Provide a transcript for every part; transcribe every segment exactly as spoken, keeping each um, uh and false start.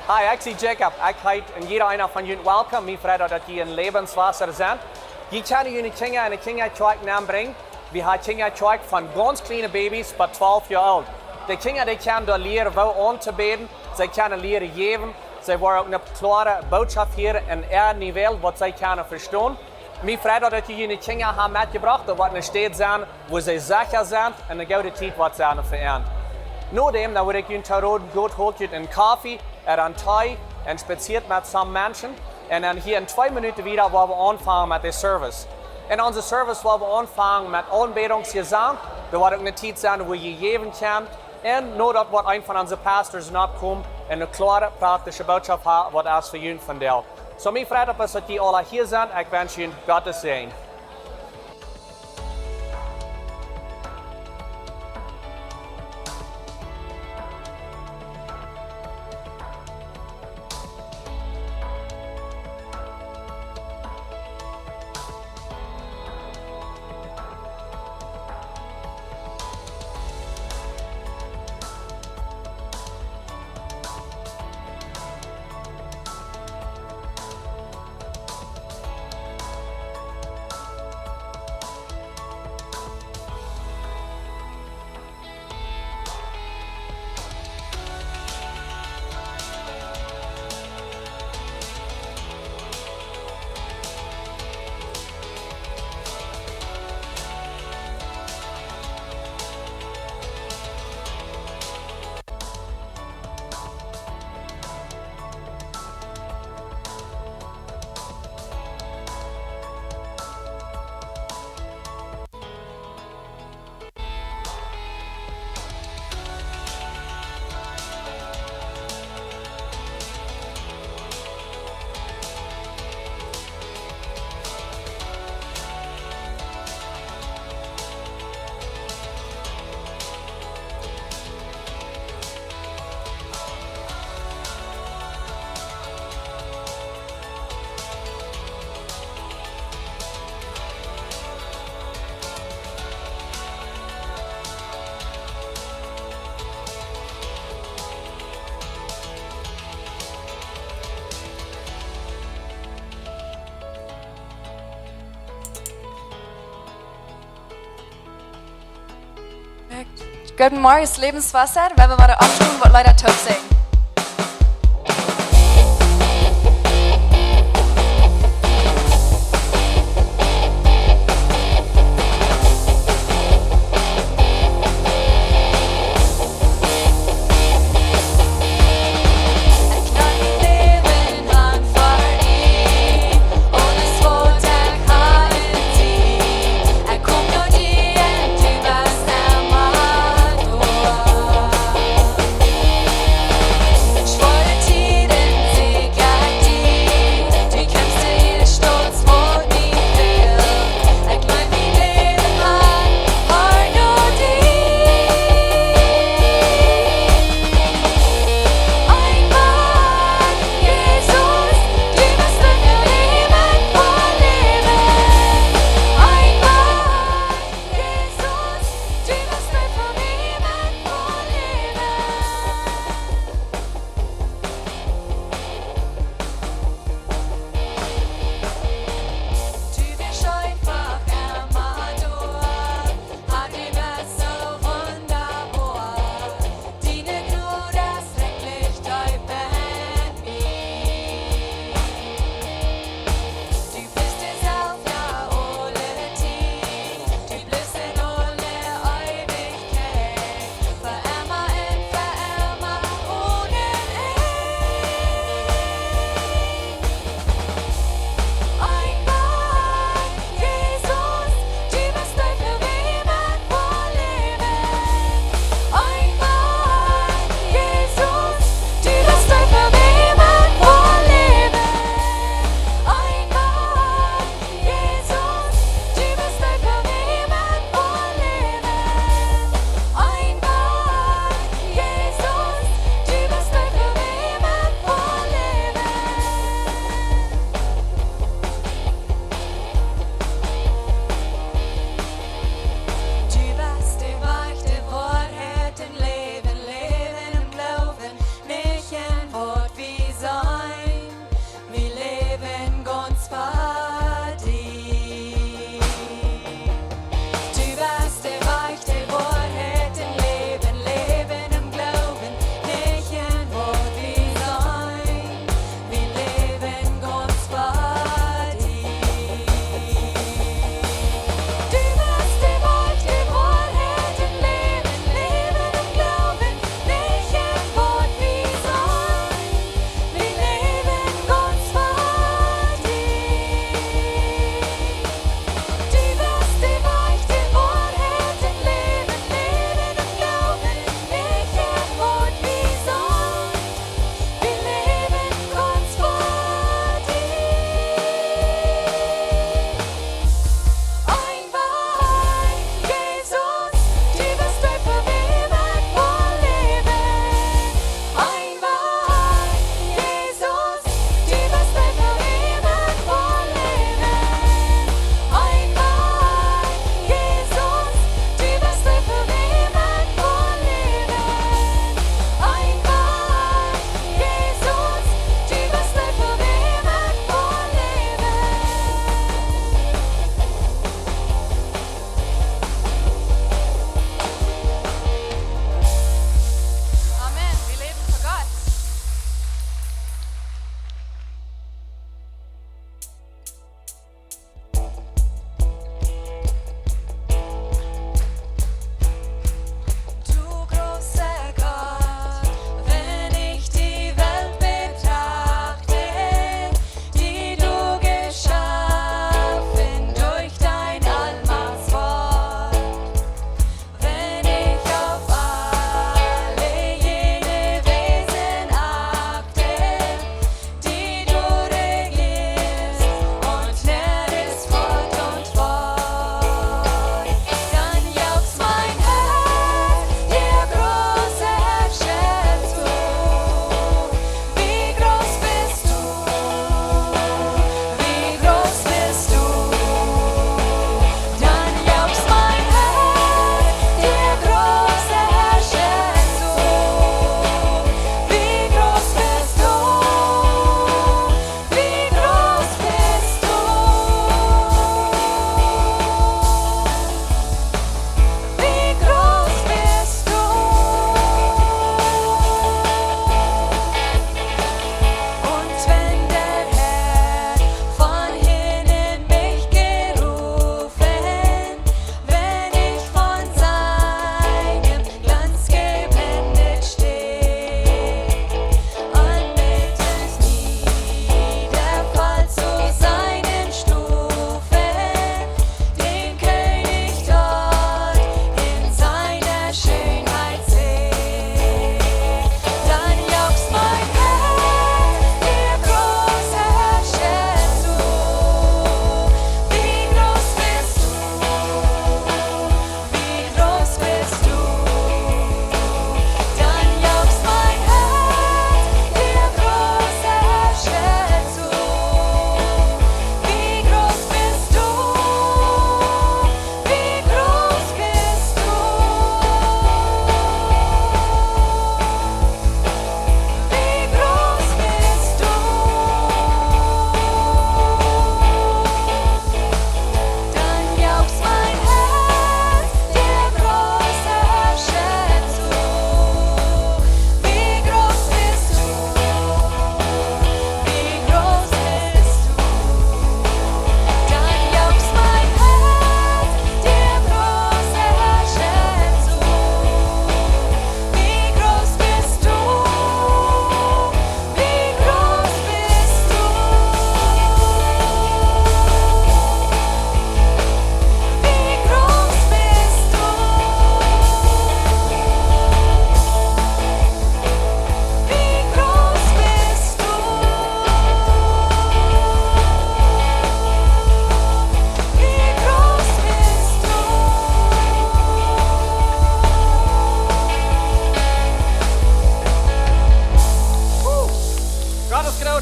Hi, ekj sie Jacob. Ekj heet en jieda eena von junt welkom. Mie freit daut, daut jie en Lebenswasser sent. Jie kjennen june Kjinja en de Kjinjakjoakj nenbrinjen. Wie haben Kjinjakjoakj von gaunz kjliene Babys bat twalf Joa oolt. De Kjinja, dee kjennen doa lieren, woo auntobäden. See kjennen lieren jäwen. See woaren uk ne kloare Botschoft hieren en äa Niwel, waut see kjennen vestonen. Mie freit daut, daut jie june Kjinja haben metjebrocht, daut woat ne Städ sennen, wua see secha sent un ne goode Tiet woat sennen fa an. Nodäm, dan wudd ekj junt rooden, goot, holt junt en Koffe, ooda en Tee, un spazieet met some Menschen. Un dan hia en twee Minuten wada, woa wie aunfangen met de Service. En onse Service woa wie aunfangen met Aunbädungsjesank. Doa woat uk ne Tiet sennen, wua jie jäwen kjennen. Un no daut woat eena von onse Pastors nopp komen un ne kloare, praktische Botschoft haben, waut es fa junt vondoag. So, mie freit daut, daut jie aula hia sent. Ekj wensch junt Gottes Säajen. Goodemorjes, Lebenswasser. Wie woaren mau oppstonen, waut Leeda toop sinjen.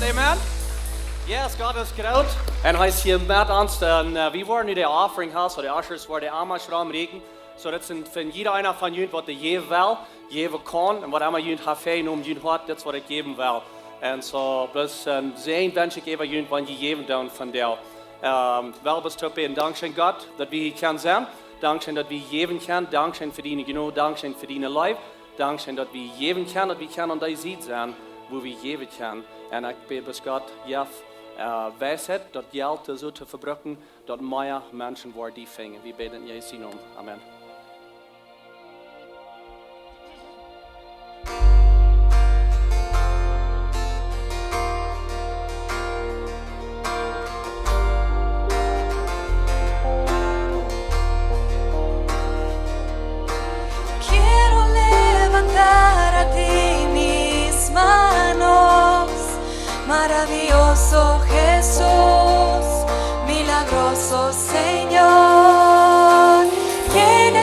Amen. Yes, Gott es groot. Un hee es hia met ons. Un, äh, wie woaren nu de offering house, ooda de ushers woaren de Amasch romrieken. So, daut sent fa jieda eena von junt, waut dee jäwen well, jäwen kaun. Un waut emma junt haft fa junt, junt Hoat, daut es waut ekj jäwen well. Un so, bloos, ähm, Säajen wensch ekj äwa junt, wan jie jäwen doonen vondoag. Ähm, well, bloos toop bäden. Dankscheen, Gott, daut wie hia kjennen sennen. Dankscheen, daut wie jäwen kjennen. Dankscheen fa diene Jnod. Dankscheen fa diene Leew. Dankscheen, daut wie jäwen kjennen, daut wie kjennen aun dee Sied sennen, wua wie jäwen kjennen. Un ekj bäd bloos, Gott, jeff, äh, Weisheit, daut Jelt soo to vebruken, daut mea Menschen woaren die finjen. Wie bäden en Jesus sienen Nomen. Amen. Quiero levantar a ti mis manos, maravilloso Jesús, milagroso Señor, llena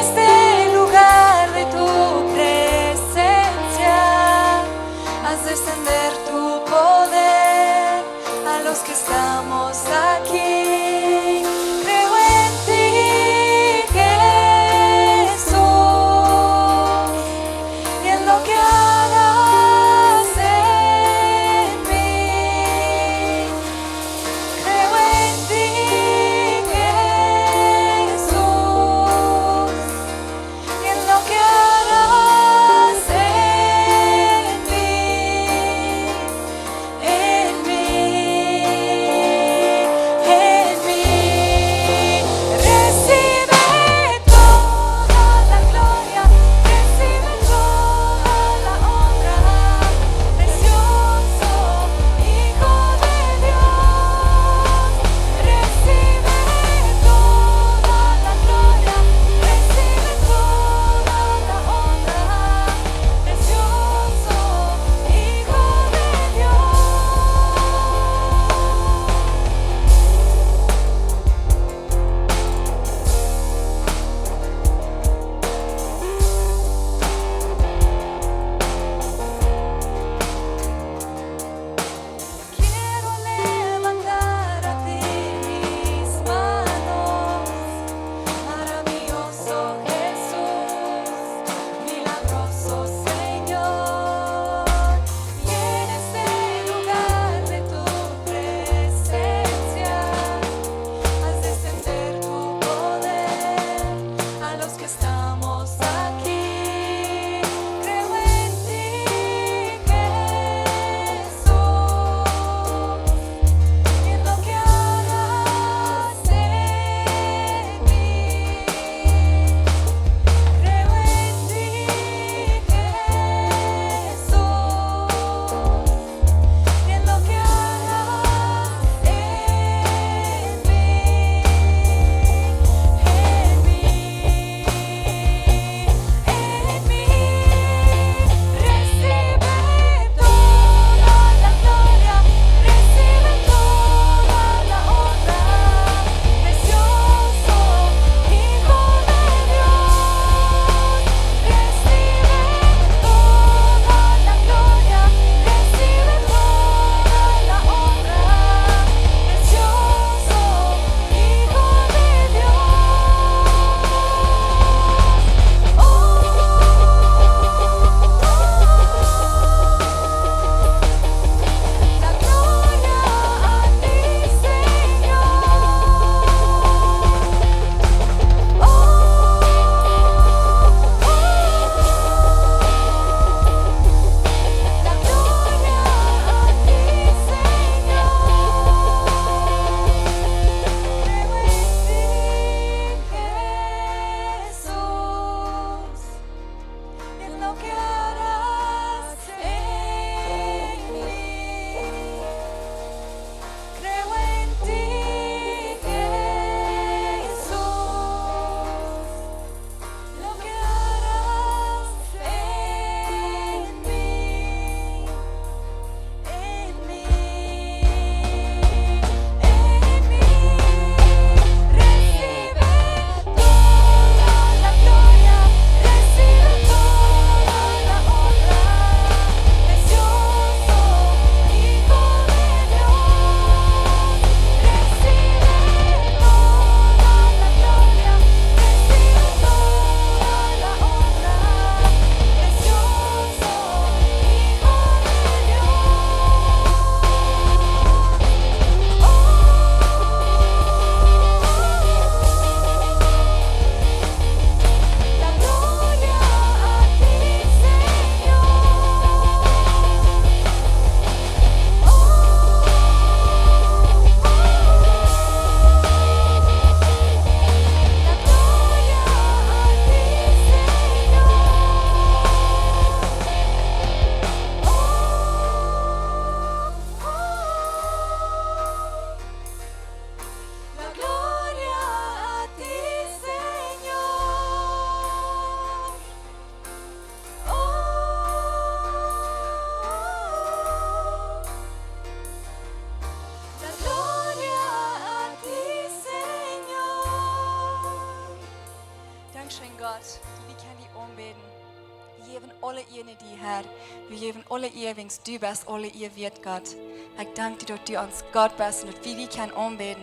Segne die, Herr. Wie jäwen aule Ea, wiels du best aule Ea wieet, Gott. Ekj dank die, daut du ons Gott best un daut wie die kjennen aunbäden,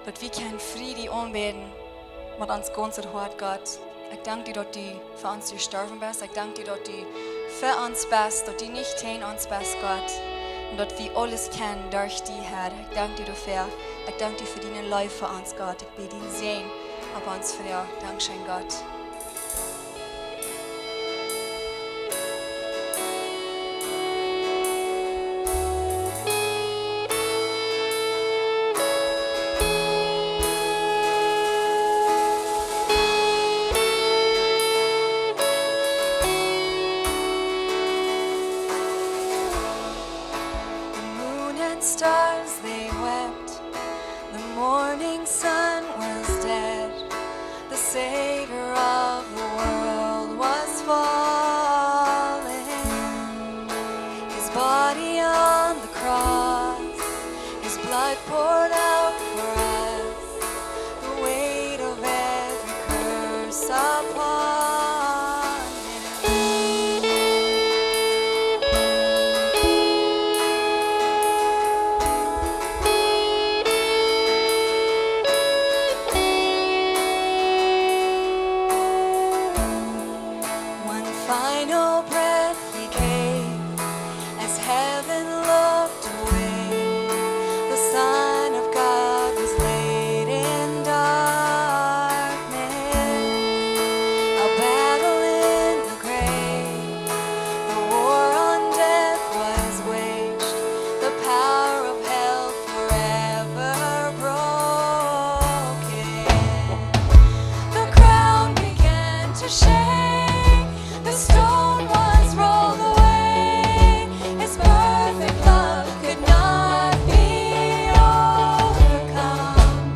daut wie kjennen frie die aunbäden met ons gaunzet Hoat, Gott. Ekj dank die, daut du fa ons jestorwen best. Ekj dank die, daut du fa ons best, daut du nich jäajen ons best, Gott. Un daut wie aules kjennen derch die, Herr. Ekj dank die doafäa. Ekj dank die fa diene Leew fa ons, Gott. Ekj bäd dienen Säajen opp ons, Voda. Dankscheen, Gott. The moon and stars, they wept. The morning sun was dead. The Savior of the world was fallen. His body on the cross, his blood poured out for us. The weight of every curse upon him. One final breath he gave as heaven looked away. The Son of God was laid in darkness. A battle in the grave. The war on death was waged. The power of hell forever broken. The ground began to shake. The stone was rolled away. His perfect love could not be overcome.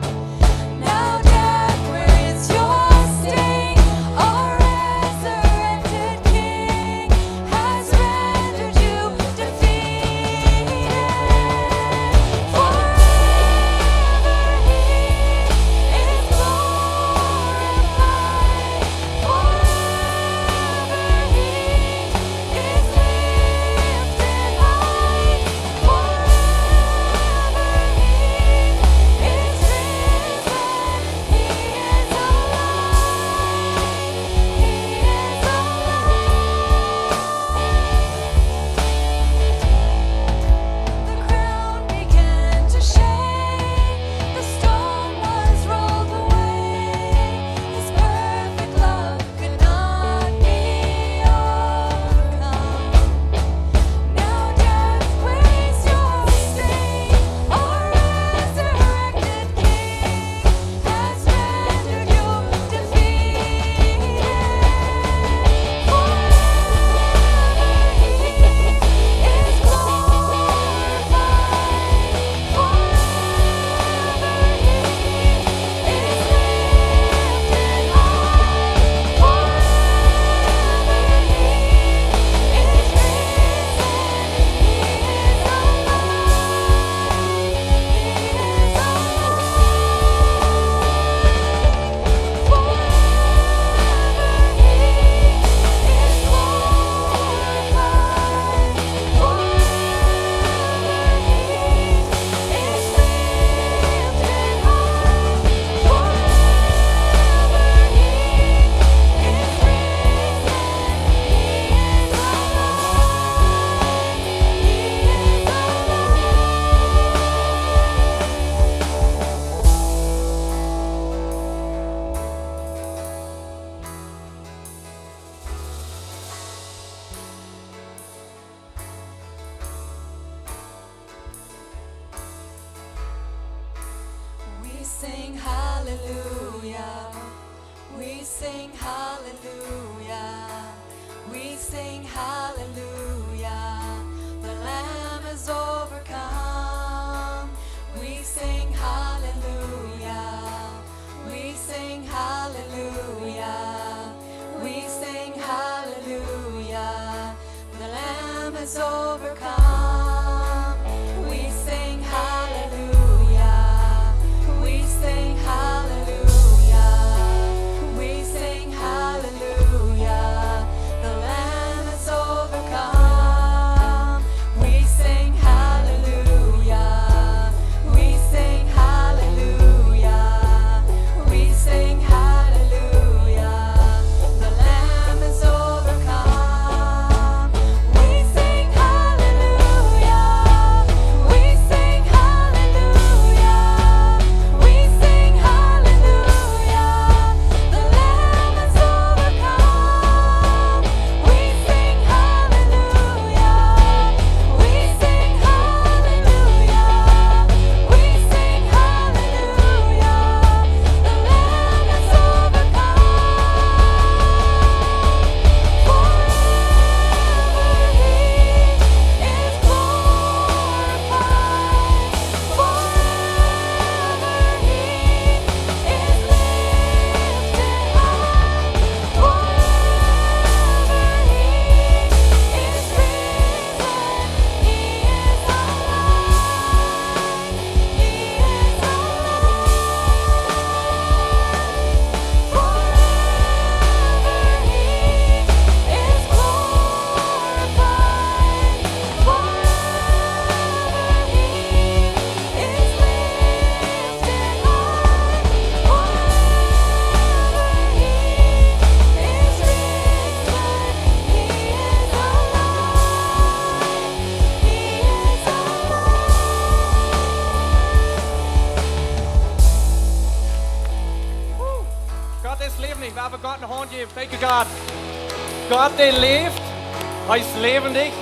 Now death, where is your sting? Our resurrected King has rendered you defeated. Forever he is glorified. Forever he is lifted high. Forever he is risen. He is alive. He is alive. The ground began to shake. The stone was rolled away. His perfect love could not be overcome. Now death, where is your sting? Our resurrected King has rendered you defeated. Forever he is glorified. We sing hallelujah. We sing hallelujah. We sing hallelujah. The Lamb has overcome. We sing hallelujah. We sing hallelujah. We sing hallelujah. The Lamb has overcome. We sing hallelujah. We sing hallelujah. We sing hallelujah. The Lamb has Thank you, thank you, God. Gott, dee läft, hee es läwendich.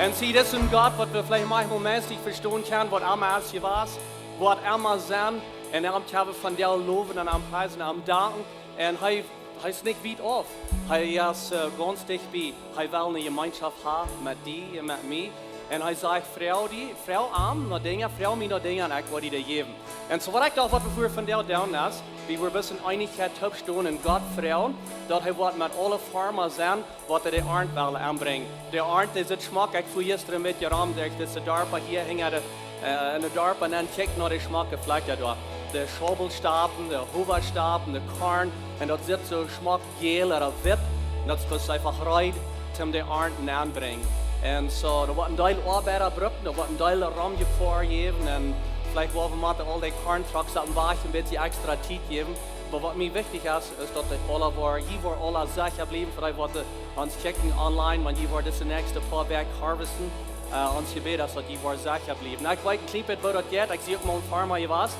Un see, dit es een Gott, waut wie veleicht maunchmol Menschen nich vestonen kjennen, waut emma es jewast, waut emma es. Un am kjenn wie vondoag lowen un am priesen un am danken. Un hee, hee es nich wiet auf. Hee es, äh, gaunz dicht bie. Hee well eene Jemeenschoft haben met die un met mie. Un hee sajcht: "Froag die, froag am no Dinja, froag mie no Dinja un ekj woa die dee jäwen." Un soo waut ekj docht, waut wie vondoag doonen es, wie woaren bloos en Eenichkjeit toopstonen un Gott froagen, daut hee woat met aule Farma sennen, waut dee de Arnt wellen aunbrinjen. De Arnt, dee sitt schmock. Ekj fua jistren een bät rom derch dise Darpa hia hinja de, äh, en de Darpa un dan kjikj no de schmocke Flakja doa. De Schaubelstapen, de Howastapen, de Korn. Un daut sitt soo schmock jäl ooda witt. Un daut es eefach reed, om de Arnt aunbrinjen. Un soo, doa woat een Deel Oabeida brucken, doa woat een Deel Romjefoa jäwen. Un veleicht woa wie met aul dee Korntrucks opp dän Wajch een bät extra Tiet jäwen. Oba waut mie wichtich es, es daut dee aula woaren, jie woaren aula secha bliewen, fa dee waut ons kjikjen online, wan jie woaren dise näakjste poa Wäakj harvesten. Äh, ons Jebäd es, daut jie woaren secha bliewen. Nu, ekj weet een kjlien bät, woo daut jeit. Ekj sie uk mol een Farma jewast.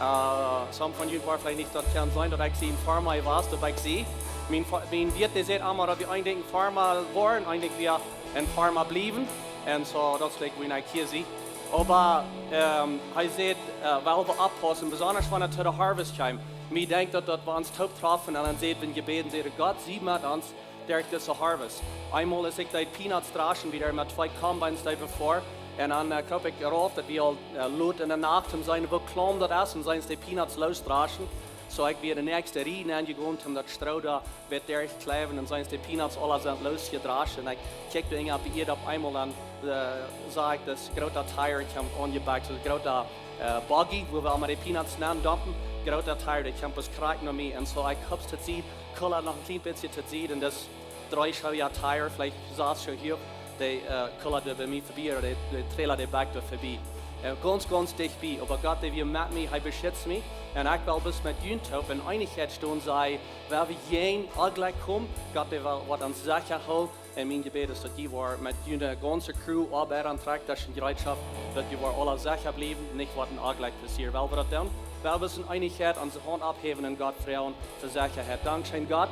Äh, some von junt woaren veleicht nich daut kjennen seenen, daut ekj sie een Farma jewast, daut ekj sie. Mien Fa-, mien Wieet, dee sajcht emma, daut wie een Dinkj een Farma woaren, een Dinkj wie een Farma bliewen. Un soo, daut es like, woo ekj hia sie. Oba, ähm, hee sajcht, äh, wie woaren oppaussen, besonda wan et to de Harvest kjemt. Mie denkjt daut, daut wie ons toop träfen un dan sajcht wie een Jebäd un sajcht: "Gott, sie met ons derch dise Harvest." Eemol, aus ekj dee Peanuts draschen, wia wie met twee Combines doa befäa. Un dan, äh, kroop ekj rauf, daut wia aul, äh, lot en de Nacht, om to seenen, woo kloa daut es, om to seenen, aus dee Peanuts losdraschen. Soo, ekj wia de näakjste Rieej aunjegonen, om daut Stroo doa wada derchkjleiwen, un seenen, aus dee Peanuts aula sent losjedraschen. Un ekj kjikj doa hinja opp de Ieed, opp eemol dan, äh, sach ekj daut groota Tier kjemt aunjebakjt, soo een groota, äh, Buggy, wua wie emma dee Peanuts nenn dumpen, groota Tier, dee kjemt bloos krakjt no mie. Un soo, ekj hopst daut see, kullad noch een kjlien bät to see, un daut dree Schoo Tier, veleicht sas Schoo huach, dee, äh, kullad doa bie mie verbie, ooda dee, dee Trailer, dee bakjt doa verbie. Äh, gaunz, gaunz dicht bie, oba Gott, dee wia met mie, hee beschitzt mie. Un ekj well bloos met junt toop en Eenichkjeit stonen, saj, wan wie jäajen Onjlekj komen, Gott, dee woat ons secha hoolen. Un mien Jebäd es, daut jie woaren met june gaunze Crew, Oabeida un Trakjtasch un Jereetschoft, daut jie woaren aula secha bliewen, nich woat een Onjlekj passieren. Well wie daut doonen? Well wie en Eenichkjeit onse Haunt opphäwen un Gott froagen fa Sechaheit. Dankscheen, Gott,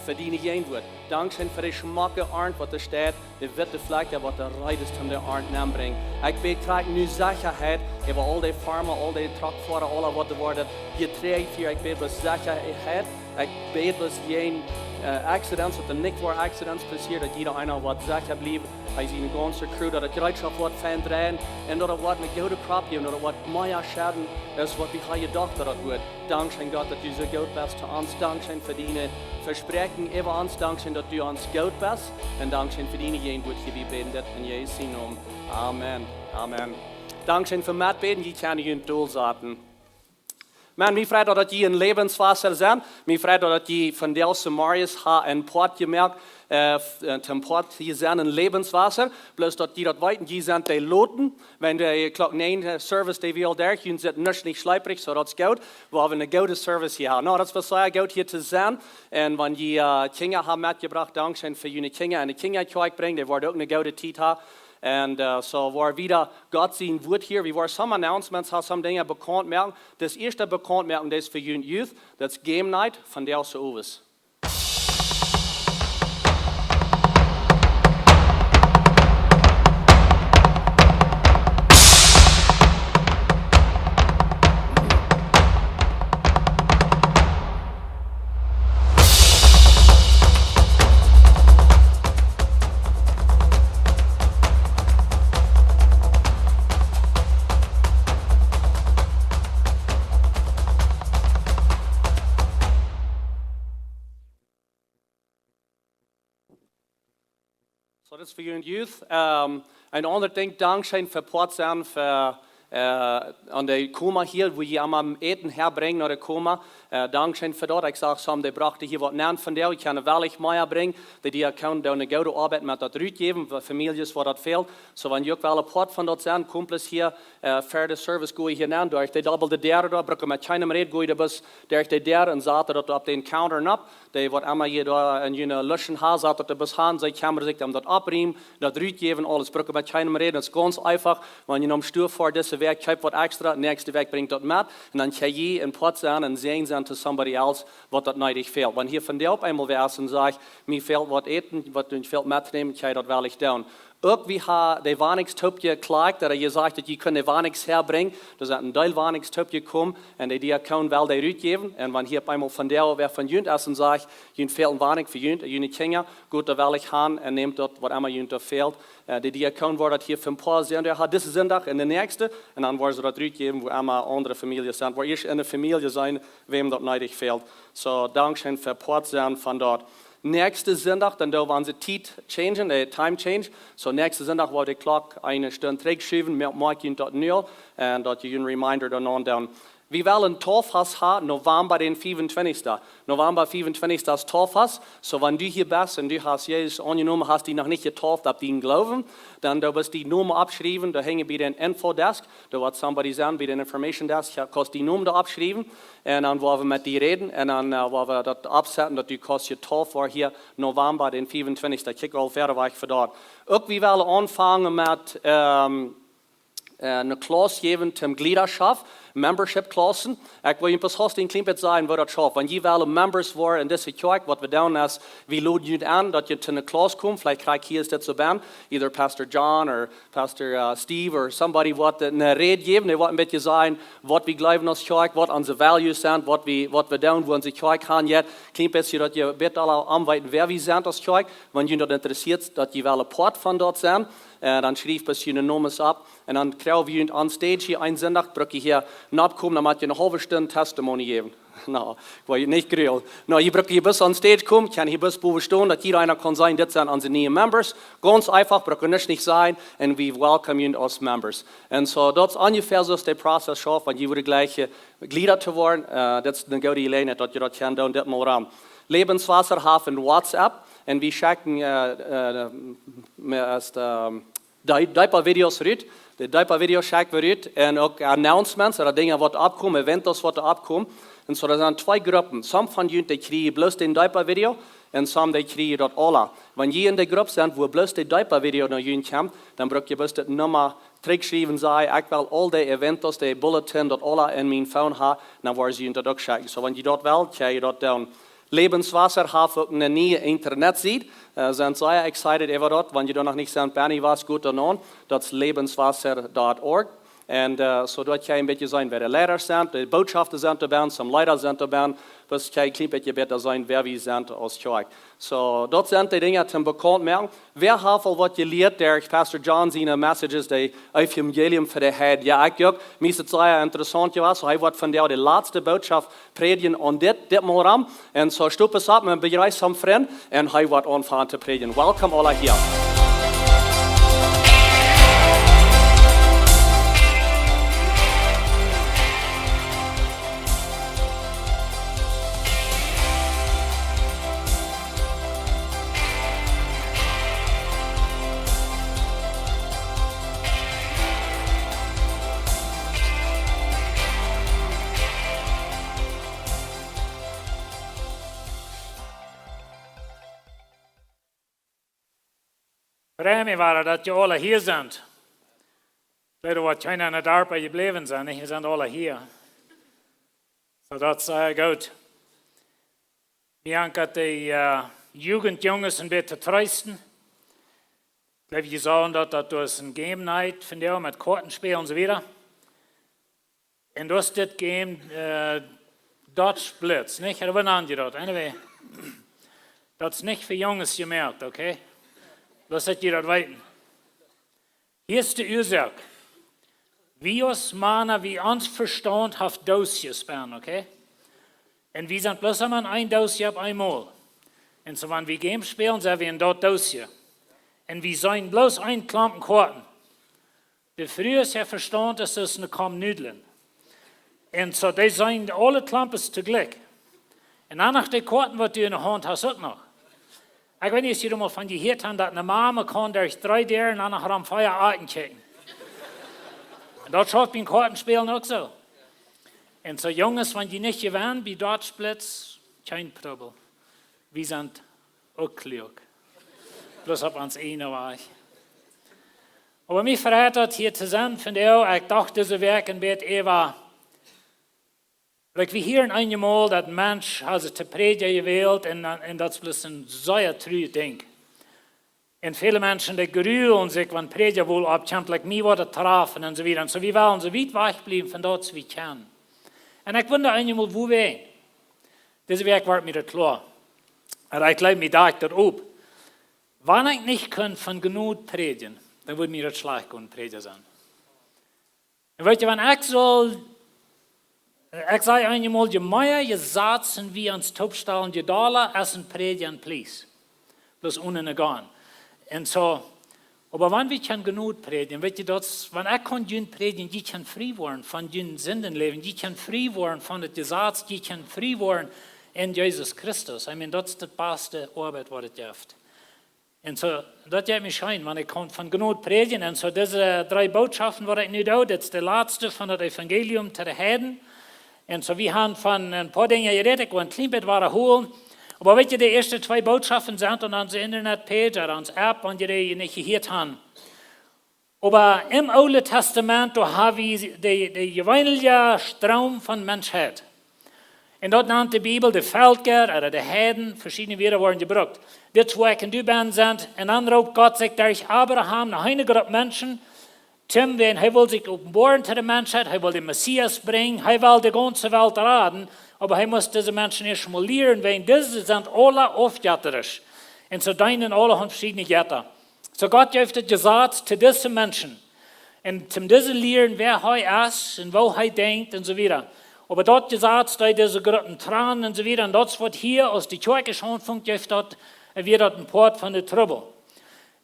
fa diene Jäajenwoat. Dankscheen fa de schmocke Arnt, waut doa steit, de witte Flakja, waut doa reed es, om de Arnt aunbrinjen. Ekj bäd krakjt nu Sechaheit äwa aul dee Farma, aul dee Truckfoara, aula waut doa woaren Jeträajd hia. Ekj bäd fa Sechaheit. Ekj bäd bloos jäajen, äh, Accidents, daut doa nich woaren Accidents passieren, daut jieda eena woat secha bliewen. Hee es siene gaunze Crew, daut de Jereetschoft woat fein dreien un daut et woat eene goode Crop jäwen, daut et woat mea schedden, aus waut wie hauden jedocht, daut et wudd. Dankscheen, Gott, daut du soo goot best to ons. Dankscheen fa diene Vespräakjunk äwa ons. Dankscheen, daut du ons goot best. Un dankscheen fa diene Jäajenwoat hia. Wie bäden dit en Jesus sienen Nomen. Amen. Amen. Dankscheen fa metbäden. Jie kjennen junt dolsaten. Maun, mie freit daut, daut jie en Läwenswota sent. Mie freit daut, daut jie vondoag zemorjes haben een Poat jemoakt, äh, f-, äh, toom Poat hia sennen en Läwenswota. Bloos daut jie daut weeten, jie sent de Loten. Wan de Klock näajen, äh, Service, dee wia aul derch, jie sent nuscht nich schleeprich, soo daut es goot. Wie haben eene goode Service hia. Nu, daut wia sea goot hia to sennen. Un wan jie, äh, Kjinja haben metjebrocht, dankscheen fa june Kjinja en de Kjinjakjoakj brinjen, dee woaren uk eene goode Tiet haben. Un, äh, soo woa wie wieda Gott sien Wuat hieren. Wie woaren some announcements haben, some Dinja bekaunt moaken. Daut ieeschte bekaunt moaken, daut es fa june Youth, daut es Game Night vondoag zemorjes. Soo, daut es fa june Youth. Ähm, een aundret Dinkj, dankscheen fa Poat sennen, fa, äh, aun de Koma hia, wua jie emma Äten häabrinjen no de Koma. Äh, dankscheen fa daut. Ekj sach some, dee brochten hia waut nenn vondoag, ekj kaun wellich mea brinjen. De Diakonen doonen eene goode Oabeit met daut rutjäwen, fa Famieljes, wua daut fält. Soo, wan jie uk wellen Poat von daut sennen, Kumpels hia, äh, ver de Service gonen hia nenn, derch de dobbelde Däa doa, brucken met kjeenem räden, gonen jie bloos derch de Däa un saten daut opp dän Counter nopp. Dee waut emma hia doa en june Luschen haben, saten daut doa bloos han, see kjemren sikj om daut oppriemen, daut rutjäwen, aules, brucken met kjeenem räden. Daut es gaunz eefach, wan jie nom Stua ver dise Wäakj kjeep waut extra, näakjste Wäakj brinjt daut met. Un dan kjenn jie een Poat sennen un Säajen sennen to somebody else, waut daut needich fält. Wan hia vondoag opp eemol wäa es un sajcht, mie fält waut äten, waut doo ekj fält met to nämen, kjenn jie daut wellich doonen. Uk wie haben de Wonungen toopjekjlakt, daut jie säden, daut jie kunnen de Wonungen häabrinjen. Doa sent een Deel Wonungen toopjekomen un de Diakoon well dee rutjäwen. Un wan hia opp eemol vondoag wäa von junt es un sajcht, junt fält eene Wonunk fa junt, june Kjinja, goot, dan well ekj han un nämt daut, waut emma junt doa fält. Äh, de Diakoon woat daut hia fa een poa sennen, dee haft disen Sindach un dän näakjsten, un dan woaren see daut rutjäwen, wua emma aundre Famieljes sent. Woat ieescht enne Famielje sennen, wäm daut needich fält. Soo, dankscheen fa Poat sennen von daut. Näakjsten Sindach, dan doo wie onse Tiet changen, de time change. Soo, näakjsten Sindach woa wie de Klock eene Stund trigjschuwen, moak, moak junt daut nu, un daut jie een reminder doaraun doonen. Wie wellen Tauffast haben, November dän fiefuntwintichsten. November fiefuntwintichsten es Tauffast. Soo, wan du hia best un du hast Jesus aunjenomen, hast die noch nich jetauft opp dienen Gloowen, dan doo bloos dienen Nomen oppschriewen, doa hinjen bie dän Infodesk, doa woat somebody sennen bie dän Information Desk, jie kjennen dienen Nomen doa oppschriewen, un dan woa wie met die räden, un dan, äh, woa wie daut oppsetten, daut du kaust jetauft woaren hia November dän fiefuntwintichsten. Kjikj aul wieda wajch fa daut. Uk wie wellen aunfangen met, ähm, äh, eene Klauss jäwen toom Jleedaschoft, Membership Klaussen. Ekj well junt bloos een kjlien bät sajen, woo daut schauft. Wan jie wellen Members woaren en dise Kjoakj, waut wie doonen es, wie loden junt aun, daut jie to eene Klauss komen. Veleicht kjrie jie hia dit soo bie, either Pastor John or Pastor, äh, Steve or somebody, waut eene Räd jäwen, dee woat een bät sajen, waut wie jleewen aus Kjoakj, waut onse values sent, waut wie, waut wie doonen, woo onse Kjoakj gonen jeit. Kjlien bät, daut jie bät aula aunweeten, wäa wie sent aus Kjoakj. Wan junt daut interessieet, daut jie wellen Poat von daut sennen, äh, dan schrieft bloos june Nomes opp. Un dan kjrie wie junt on stage hia eenen Sindach, bruck jie hia nopp komen, dan mott jie eene haulwe Stund Testimony jäwen. No, ekj well junt nich grulen. No, jie brucken hia bloos on stage komen, kjennen hia bloos bowen stonen, daut jieda eena kaun seenen, dit sent onse niee Members. Gaunz eefach, brucken nuscht nich sajen, un we welcome you aus Members. Un soo, daut es onjefäa soo aus de Prozess schauft, wan jie woaren jlikj, äh, Jleeda to woaren. Äh, daut es eene goode Jeläajenheit, daut jie daut kjennen doonen, dit mol rom. Lebenswasser haft een WhatsApp, un wie schekjen, äh, äh, mea aus, ähm, de, de poa Videos rut. De, de poa Videos schekj wie rut. Un uk Announcements, ooda Dinja waut oppkomen, Eventos waut oppkomen. Un soo, doa sent twee Gruppen. Some von junt, dee kjrieen bloos dän de poa Video, un some, dee kjrieen daut aula. Wan jie en de Grupp sent, wua bloos de, de poa Video no junt kjemt, dan bruck jie bloos de Numma trigjschriewen, saj, ekj well aul de Eventos, de Bulletin, daut aula en mien Phone haben, dan woaren see junt daut uk schekjen. Soo, wan jie daut wellen, kjenn jie daut doonen. Lebenswasser haft uk eene niee Internetsied. Äh, sent sea excited äwa daut, wan jie doa noch nich sent, bie was, goot doa aun, daut es lebenswasser dot org. Un, äh, soo daut jie een bät seenen, wäa de Leida sent, de Botschafta sent doabie, some Leida sent doabie, daut jie een kjlien bät bäta seenen, wäa wie sent aus Kjoakj. Soo, daut sent de Dinja toom bekaunt moaken. Wäa haft aul waut jelieet derch Pastor John siene Messages, de Evangelium fa de Heid? Jo, ekj uk. Mie es et sea interessaunt jewast. Hee woat vondoag de latste Bootschoft prädjen aun dit, dit Morjen. Un soo, stopp es opp met bejreess am Frint. Un hee woat aunfangen to prädjen. Welcome aula hia. Frei mie wada, daut jie aula hia sent. Ekj weet, waut kjeena en daut Darp jebläwen sent, nich? Jie sent aula hia. Soo, daut es sea goot. Wie haben daut de, äh, Jugendjunges een bät to treesten. Ekj jleew, jie sagen daut, daut doa es een Game Night vondoag met Koaten spälen un soo wieda. Un daut es dit Game, äh, Dodge Blitz, nich? Ooda woo nant jie daut? Anyway, daut es nich fa Junges jemoakt, okay? Bloos daut jie daut weeten. Hia es de Uasoak. Wie aus Mana, wie ons Vestaunt haft Doosjes bie, okay? Un wie sent bloos aun een Doosje opp eemol. Un soo, wan wie Games spälen, sent wie en daut Doosje. Un wie seenen bloos een Klompen Koaten. De Frues äa Vestaunt es aus eene Kom Nudlen. Un soo, dee seenen aule Klompes toojlikj. Un dan noch de Koaten, waut du en de Haunt hast, uk noch. Ekj weet nich, aus jie mol von jehieet haben, daut eene Mama kaun derch dree Däaren un dan noch rom vea Akjen kjikjen. Un daut schauft bie Koatenspälen uk soo. Un soo, Junges, wan jie nich jewennen bie Dodge Blitz, kjeen Trubbel. Wie sent uk kluak. Bloos opp ons eene Wajch. Oba mie freit daut hia to sennen vondoag. Ekj docht dise Wäakj een bät äwa, like, wie hieren eenjemol daut een Mensch haft sikj to Prädja jewält un, un daut es bloos een sea truajet Dinkj. Un väle Menschen, dee grulen sikj, wan Prädja woll oppkjemt, like, mie woat daut trafen un soo wieda. Un soo, wie wellen soo wiet wajch bliewen von daut aus wie kjennen. Un ekj wunda eenjemol, wuarom. Dise Wäakj wort mie daut kloa. Un ekj jleew, mie docht daut opp. Wan ekj nich kunn von Jnod prädjen, dan wudd mie daut schlajcht gonen, Prädja sennen. Un weetst, wan ekj saul, ekj saj eenjemol, je mea Jesazen wie ons toopstalen, je dolla es een Prädja een Pries. Bloos onen een Gaun. Un soo, oba wan wie kjennen Jnod prädjen, weetst, daut, wan ekj kaun junt prädjen, jie kjennen frie woaren von jun Sindenläwen, jie kjennen frie woaren von daut Jesaz, jie kjennen frie woaren en Jesus Christus. I mean, daut es de baste Oabeit waut et jeft. Un soo, daut jeit mie scheen, wan ekj kaun von Jnod prädjen. Un soo, dise dree Bootschoften waut ekj nu doo, dit es de latste von daut Evangelium to de Heiden. Un soo, wie haben von een poa Dinja jerät, ekj well een kjlien bät wadaholen. Oba weetst, de ieeschte twee Bootschoften sent aun onse Internetpage, aun ons App, wan jie dee nich jehieet haben. Oba em Oolen Tastament, doa hab wie de, de jeweenelje Stroom von Menschheit. Un daut nant de Bibel de Velkja, ooda de Heiden, veschiedne Wieed woaren jebrukt. Dit es wua ekj un du bie sent. Un dan roopt Gott sikj derch Abraham no eene Grupp Menschen, toom, wiels hee wull sikj openboaren to de Menschheit, hee wull dän Messias brinjen, hee wull de gaunze Welt raden, oba hee must dise Menschen ieescht mol lieren, wiels dise sent aula aufjetterisch. Un see deenen aula veschiedne Jetta. Soo Gott jeef daut Jesaz to dise Menschen. Un toom dise lieren, wäa hee es un woo hee denkjt un soo wieda. Oba daut Jesaz deed dise Gruppen trannen un soo wieda. Un daut es waut hia, aus de Kjoakj aunfunk, jeef daut, un wia daut een Poat von de Trubbel.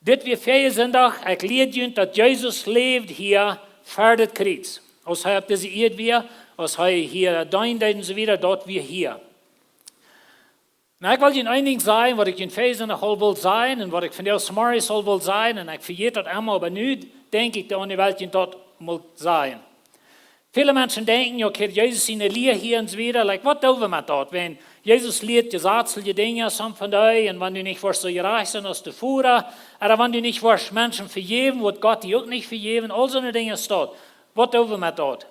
Dit wia väaje Sindach, ekj lieed junt daut Jesus läwd hia ver daut Kjriez. Aus hee opp dise Ieed wia, aus hee hia deend un soo wieda, daut wia hia. Nu, ekj well junt een Dinkj sajen, waut ekj junt väaje Sindach aul wull sajen un waut ekj vondoag zemorjes aul wull sajen, un ekj vejät daut emma, oba nu denkj ekj, daut well ekj junt daut mol sajen. Väle Menschen denkjen, okay, Jesus siene Lia hia un soo wieda, like, waut doo wie met daut? Wan Jesus lieet jesazliche Dinja, some von dee, un wan du nich woascht soo jerajcht sennen aus de Voda, ooda wan du nich woascht Menschen vejäwen, woat Gott die uk nich vejäwen, aul soone Dinja es daut. Waut doo wie met daut?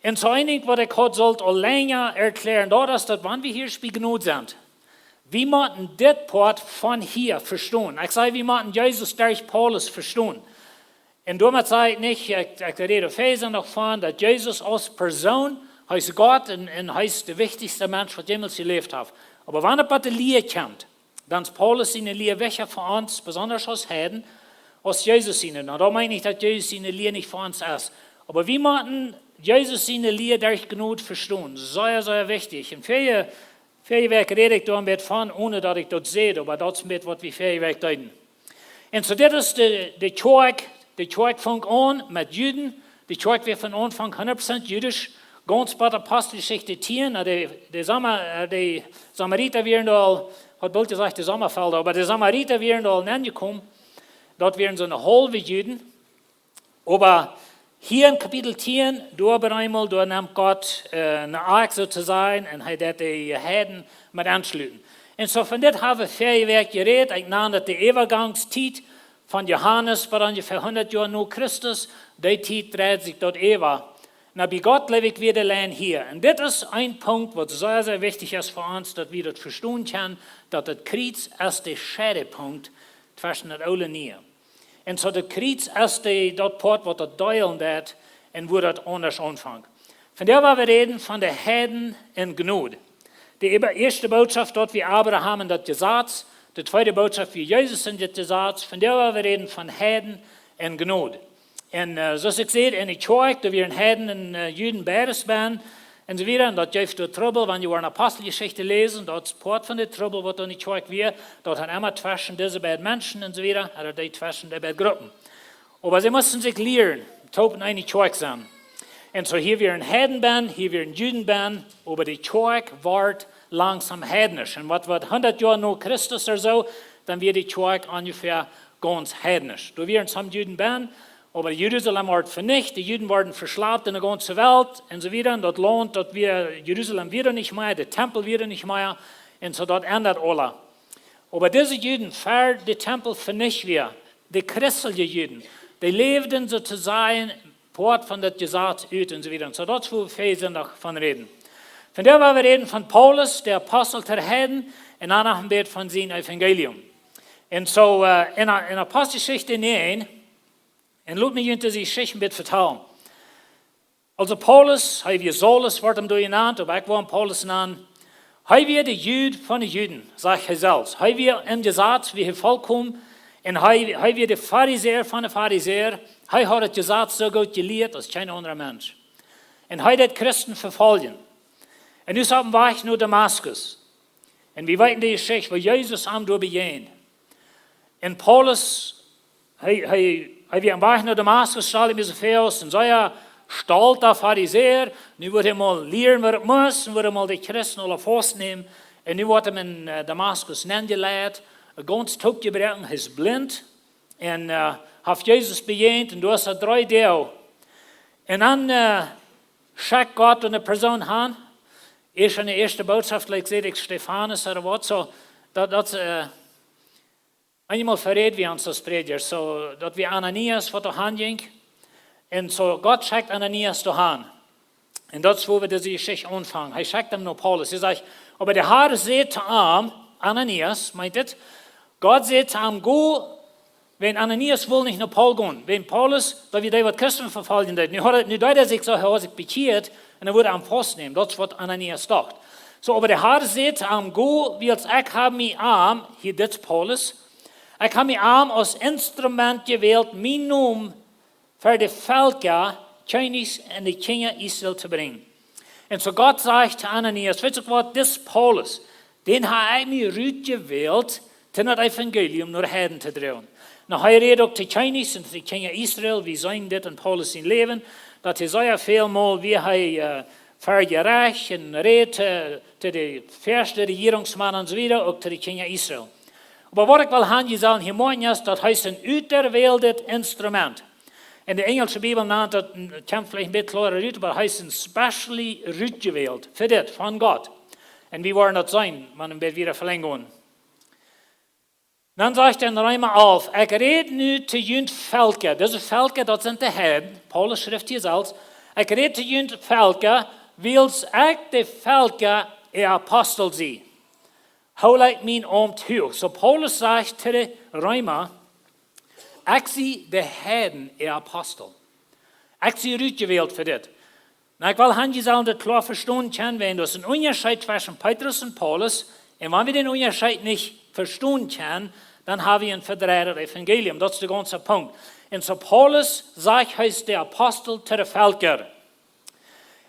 Un soo een Dinkj waut ekj haud sult aul lenja erkjläaren, daut es daut, wan wie hia bie Jnod sent, wie motten dit Poat von hia vestonen. Ekj saj, wie motten Jesus derch Paulus vestonen. Un doamet saj ekj nich, ekj, ekj räd Efeesa noch von, daut Jesus aus Persoon, hee es Gott un, un hee es de wichtichste Mensch waut jemols jeläft haft. Oba wan et bie de Lia kjemt, dan es Paulus siene Lia wichtja fa ons, besonda aus Heiden, aus Jesus siene. Nu, daut meent nich, daut Jesus siene Lia nich fa ons es. Oba wie motten Jesus siene Lia derch Jnod vestonen. Sea, sea wichtich. Un väaje, väaje Wäakj räd ekj doa een bät von, onen daut ekj daut säd, oba daut es een bät waut wie väaje Wäakj deeden. Un soo, dit es de, de Kjoakj, de Kjoakj funk aun met Juden. De Kjoakj wia von Aunfank hundat Prozent judisch. Gaunz bat Aposteljeschicht tieen, nu, de, de Sama-, äh, de Samarita wieren doa aul, haud boolt jesajcht de Sommafelda, oba de Samarita wieren doa aul nenjekomen. Daut wieren soone haulwe Juden. Oba hia en Kapitel tieen, doa opp eemol, doa nemt Gott, äh, ne Akj soo to sajen, un hee deit de Heiden met aunschluten. Un soo von dit hab wie väaje Wäakj jerät, ekj nand daut de Äwagangstiet von Johanes bat onjefäa hundat Joa no Christus, dee Tiet dreid sikj daut äwa. Nu, bie Gott läw ekj wada auleen hia. Un dit es een Punkt waut sea, sea wichtich es fa ons, daut wie daut vestonen kjennen, daut daut Kjriez es de Scheidepunkt tweschen daut Oole un Niee. Un soo daut Kjriez es de, daut Poat waut daut deelen deit un wua daut aundasch aunfangt. Vondoag woa wie räden von de Heiden un Jnod. De ea-, ieeschte Bootschoft, daut wia Abraham un daut Jesaz. De tweede Bootschoft wia Jesus un daut Jesaz. Vondoag woa wie räden von Heiden un Jnod. Un, äh, soo aus ekj säd, enne Kjoakj, doa wieren Heiden un, äh, Juden beides bennen. Un soo wieda, un daut jeef doa Trubbel, wan jie woaren Aposteljeschicht läsen, daut es Poat von de Trubbel waut doa enne Kjoakj wia, daut haud emma tweschen dise beid Menschen un soo wieda, ooda dee tweschen de beid Gruppen. Oba see musten sikj lieren, toop en eene Kjoakj sennen. Un soo hia wieren Heiden bennen, hia wieren Juden bennen, oba de Kjoakj wort langsom heidnisch. Un waut, waut hundat Joa no Christus ooda soo, dan wia de Kjoakj onjefäa gaunz heidnisch. Doa wieren some Juden bennen, oba Jerusalem wort venicht, de Juden worden veschlapt en de gaunze Welt, un soo wieda. Un daut Launt, daut wia, Jerusalem wia nich mea, de Tempel wia nich mea, un soo daut endat aula. Oba dise Juden, ver de Tempel venicht wia, de christelje Juden, Dee läwden soo to sajen Poat von daut Jesaz ut un soo wieda. Un soo, daut es wua wie vondoag von räden. Vondoag woa wie räden von Paulus, de Apostel to de Heiden, un dan noch een bät von sien Evangelium. Un soo, äh, en, en Aposteljeschicht näajen, un lot mie junt dise Jeschicht een bät vetalen. Aulsoo Paulus, hee wia Saulus, woat am doa jenant, oba ekj woa am Paulus nanen. Hee wia de Jud von de Juden, sajcht hee selfst. Hee wia em Jesaz, wia hee volkomen, un hee, hee wia de Farisäa von de Farisäa. Hee haud daut Jesaz soo goot jelieet aus kjeen aundra Mensch. Un hee deed Christen vefoljen. Un nu es hee oppem Wajch no Damaskus. Un wie weeten de Jeschicht, woo Jesus am doa bejäajent. Un Paulus, hee, hee, hee wia oppem Wajch no Damaskus, stald hee mie soo väa aus een sea stolta Farisäa. Nu wudd hee mol lieren waut hee must, un wudd hee mol de Christen aula faustnämen. Un nu woat hee en, äh, Damaskus nenjeleit, gaunz toopjebroaken, hee es blint. Un, äh, haft Jesus bejäajent, un doa es hee dree Doag. Un dan, äh, schekjt Gott eene Persoon han. Ieescht en de ieeschte Bootschoft, like, säd ekj Stefanus ooda waut, soo, daut, daut, äh, eemol veräd wie ons aus Prädja, soo, daut wia Ananias waut doa han jinkj. Un soo, Gott schekjt Ananias doa han. Un daut es wua wie dise Jeschicht aunfangen. Hee schekjt am no Paulus. Hee sajcht, oba de Herr säd to am, Ananias, meent et, Gott säd to am, go, wiels Ananias wull nich no Paul gonen. Wiels Paulus, daut wia dee waut Christen vefoljen deed. Nu haud hee, nu deed hee sikj soo, hee haud sikj bekjieet un hee wudd am faustnämen. Daut es waut Ananias docht. Soo, oba de Herr säd to am, go, wiels ekj hab mie am, hia dit Paulus, ekj hab mie am aus Instrument jewält, mienen Nomen ver de Velkja, Kjennichs un de Kjinja Israel to brinjen. Un soo Gott sajcht to Ananias, weetst du waut, dis Paulus, dän hab ekj mie rutjewält, om daut Evangelium no de Heiden to droagen. Nu, hee rät uk to Kjennichs un to de Kjinja Israel, wie seenen dit en Paulus sien Läwen, daut hee sea väl mol, wia hee, äh, ver Jerecht un rät, äh, to de ieeschte Rejierungsmaun un soo wieda, uk to de Kjinja Israel. Oba waut ekj well han, jie sellen hia moakjen es, daut hee es een uterwähltet Instrument. En de enjelsche Bibel nant daut, kjemt veleicht een bät kloara rut, oba hee es een specially rutjewält fa dit, von Gott. Un wie woaren daut seenen, wan wie wieda velenjen. Dan sajcht hee en Reema alf, ekj räd nu to junt Velkja. Dise Velkja, daut sent de Heiden. Paulus schrift hia selfst, ekj räd to junt Velkja, wiels ekj de Velkja äa Apostel sie. Hool ekj mien Aumt huach. Soo Paulus sajcht to de Reema, ekj sie de Heiden äa Apostel. Ekj sie rutjewält fa dit. Nu, ekj well han, jie sellen dit kloa vestonen kjennen, wiels daut es een Unjascheet tweschen Petrus un Paulus. Un wan wie dän Unjascheet nich vestonen kjennen, dan hab wie een vedreijdet Evangelium. Daut es de gaunze Punkt. Un soo Paulus sajcht, hee es de Apostel to de Velkja.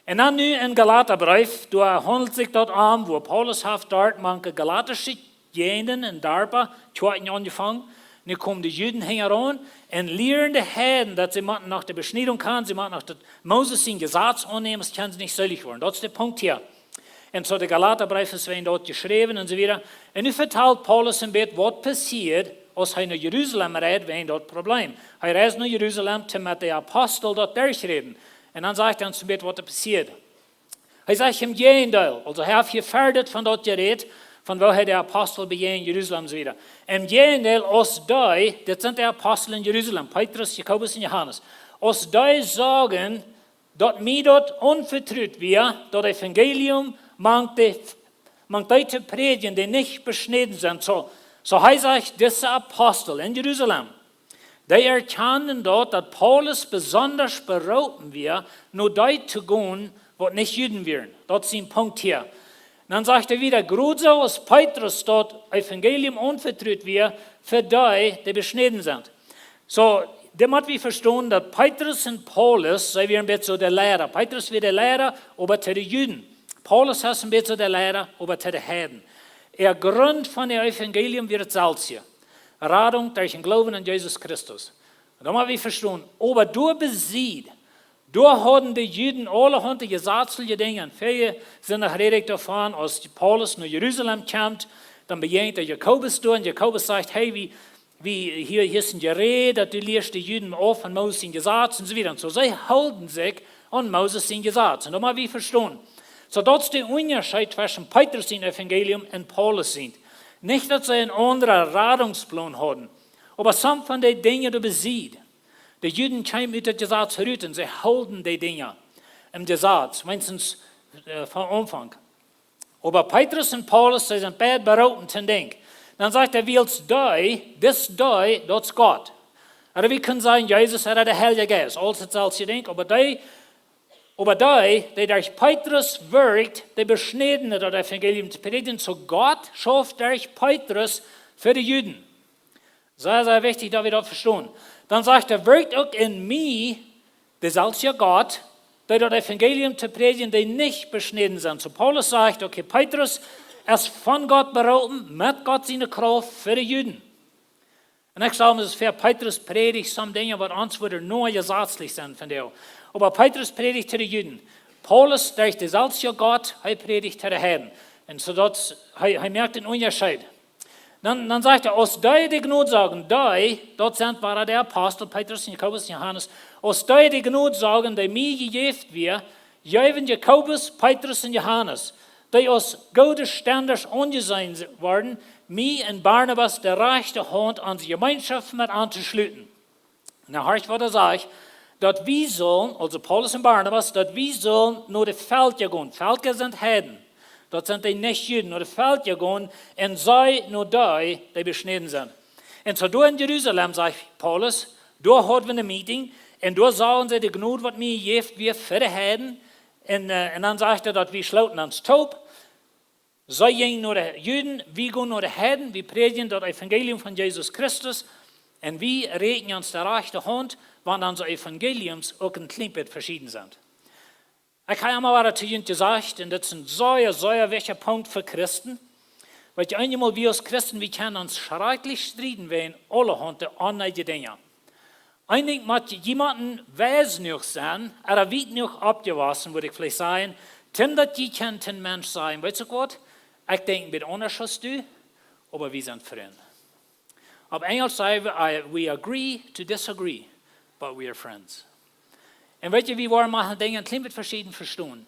Un dan nu em Galatabreef, doa haundelt sikj daut om, wua Paulus haft doa mank de galatischet Jäajenden un Darpa Kjoakjen aunjefongen. Nu komen de Juden hinjaraun un lieren de Heiden, daut see motten noch de Beschniedunk han, see motten noch daut Moses sien Jesaz aunnämen, aus kjennen see nich selich woaren. Daut es de Punkt hia. Un soo de Galatabreef es wäajen daut jeschräwen un soo wieda. Un nu vetalt Paulus een bät waut passieet, aus hee no Jerusalem reist, wäajen daut Problem. Hee reist no Jerusalem, om met de Apostel daut derchräden. Un dan sajcht hee ons een bät waut doa passieet. Hee sajcht em Jäajendeel, aulsoo hee haft hia wieda von daut jerät, von woo hee de Apostel bejäajent en Jerusalem un soo wieda. Em Jäajendeel, aus dee, dit sent de Apostel en Jerusalem, Petrus, Jakobus un Johanes, aus dee sagen, daut mie daut aunvetrut wia, daut Evangelium mank de, mank dee to prädjen, dee nich beschnäden sent. Soo, soo hee sajcht, dise Apostel en Jerusalem, dee erkjanden daut, daut Paulus besonda beroopen wia, no dee to gonen, waut nich Juden wieren. Daut es sien Punkt hia. Dan sajcht hee wieda, krakjt soo aus Petrus daut Evangelium aunvetrut wia, fa dee, dee beschnäden sent. Soo, dan mott wie vestonen, daut Petrus un Paulus, see wieren een bät soo de Liera. Petrus wia de Liera, oba to de Juden. Paulus es een bät soo de Liera, oba to de Heiden. Äa Grunt von daut Evangelium wia daut selwje. Radunk derch dän Gloowen aun Jesus Christus. Un dan mott wie vestonen, oba doa besied, doa hauden de Juden aulahaunt jesatzliche Dinja. Väl Sindach räd ekj doavon, aus Paulus no Jerusalem kjemt, dan bejäajent hee Jakobus doa un Jakobus sajcht, hey, wie, wie, hia, hia es een Jeräd, daut du lieescht de Juden auf von Moses sien Jesaz un soo wieda. Un soo, see hilden sikj aun Moses sien Jesaz. Un dan mott wie vestonen. Soo, daut es de Unjascheet tweschen Petrus sien Evangelium un Paulus sien. Nich daut see een aundren Radungsplan hauden, oba some von de Dinja doa besied, De Juden kjeemen ut daut Jesaz rut un see hilden dee Dinja em Jesaz, weens, äh, von Aunfank. Oba Petrus un Paulus, see sent beid beroopen to denkjen. Dan sajcht hee, wiels dee, dis dee, daut es Gott. Ooda wie kjennen sajen, Jesus ooda de Heilje Jeist, aules daut selwje Dinkj, oba dee, oba dee, dee derch Petrus wirkjt, dee beschnäden daut Evangelium to prädjen, soo Gott schauft derch Petrus fa de Juden. Sea, sea wichtich, daut wie daut vestonen. Dan sajcht hee, wirkjt uk en mie, de selwje Gott, dee daut Evangelium to prädjen, dee nich beschnäden sent. Soo Paulus sajcht, okay, Petrus es von Gott beroopen, met Gott siene Krauft fa de Juden. Un ekj stal mie daut väa, Petrus prädicht some Dinja waut ons wudden nich jesazlich sennen vondoag. Oba Petrus prädicht to de Juden. Paulus derch de selwje Gott, hee prädicht to de Heiden. Un soo daut, hee, hee moakt een Unjascheet. Dan, dan sajcht hee, aus dee de Jnod sagen, dee, daut sent wada de Apostel, Petrus un Jakobus un Johanes, aus dee de Jnod sagen, dee mie jejäft wia, jeewen Jakobus, Petrus un Johanes, dee aus goode Stendasch aunjeseenen worden, mie un Barnabas de rajchte Haunt aun de Jemeenschoft met aun to schluten. Un dan horcht waut hee sajcht, daut wie sullen, aulsoo Paulus un Barnabas, daut wie sullen no de Velkja gonen. Velkja sent Heiden. Daut sent dee nich Juden, no de Velkja gonen un see no dee, dee beschnäden sent. Un soo doa en Jerusalem, sajcht Paulus, doa hauden wie een Meeting un doa sagen see de Jnod waut mie jejäft wia fa de Heiden. Un, äh, un dan sajcht hee daut wie schlooten ons toop. See jinjen no de Juden, wie gonen no de Heiden, wie prädjen daut Evangelium von Jesus Christus. Un wie räakjen ons de rajchte Haunt, wan onse Evangeliums uk een kjlien bät veschieden sent. Ekj hab emma wada to junt jesajcht, un daut es een sea, sea wichtja Punkt fa Christen. Wiels eenjemol wie aus Christen, wie kjennen ons schrakjlich strieden wäajen aulahaunt onneedje Dinja. Eejentlich mott jie jemaunden wies jenuach sennen, ooda wiet jenuach oppjewossen, wudd ekj veleicht sajen, toom daut jie kjennen to een Mensch sajen, weetst du waut, ekj denkj een bät aundasch aus du, oba wie sent Frind. Opp Enjelsch saj wie, "I, we agree to disagree, but we are friends." Un weetst du, wie woaren mol Dinja een kjlien bät veschieden vestonen.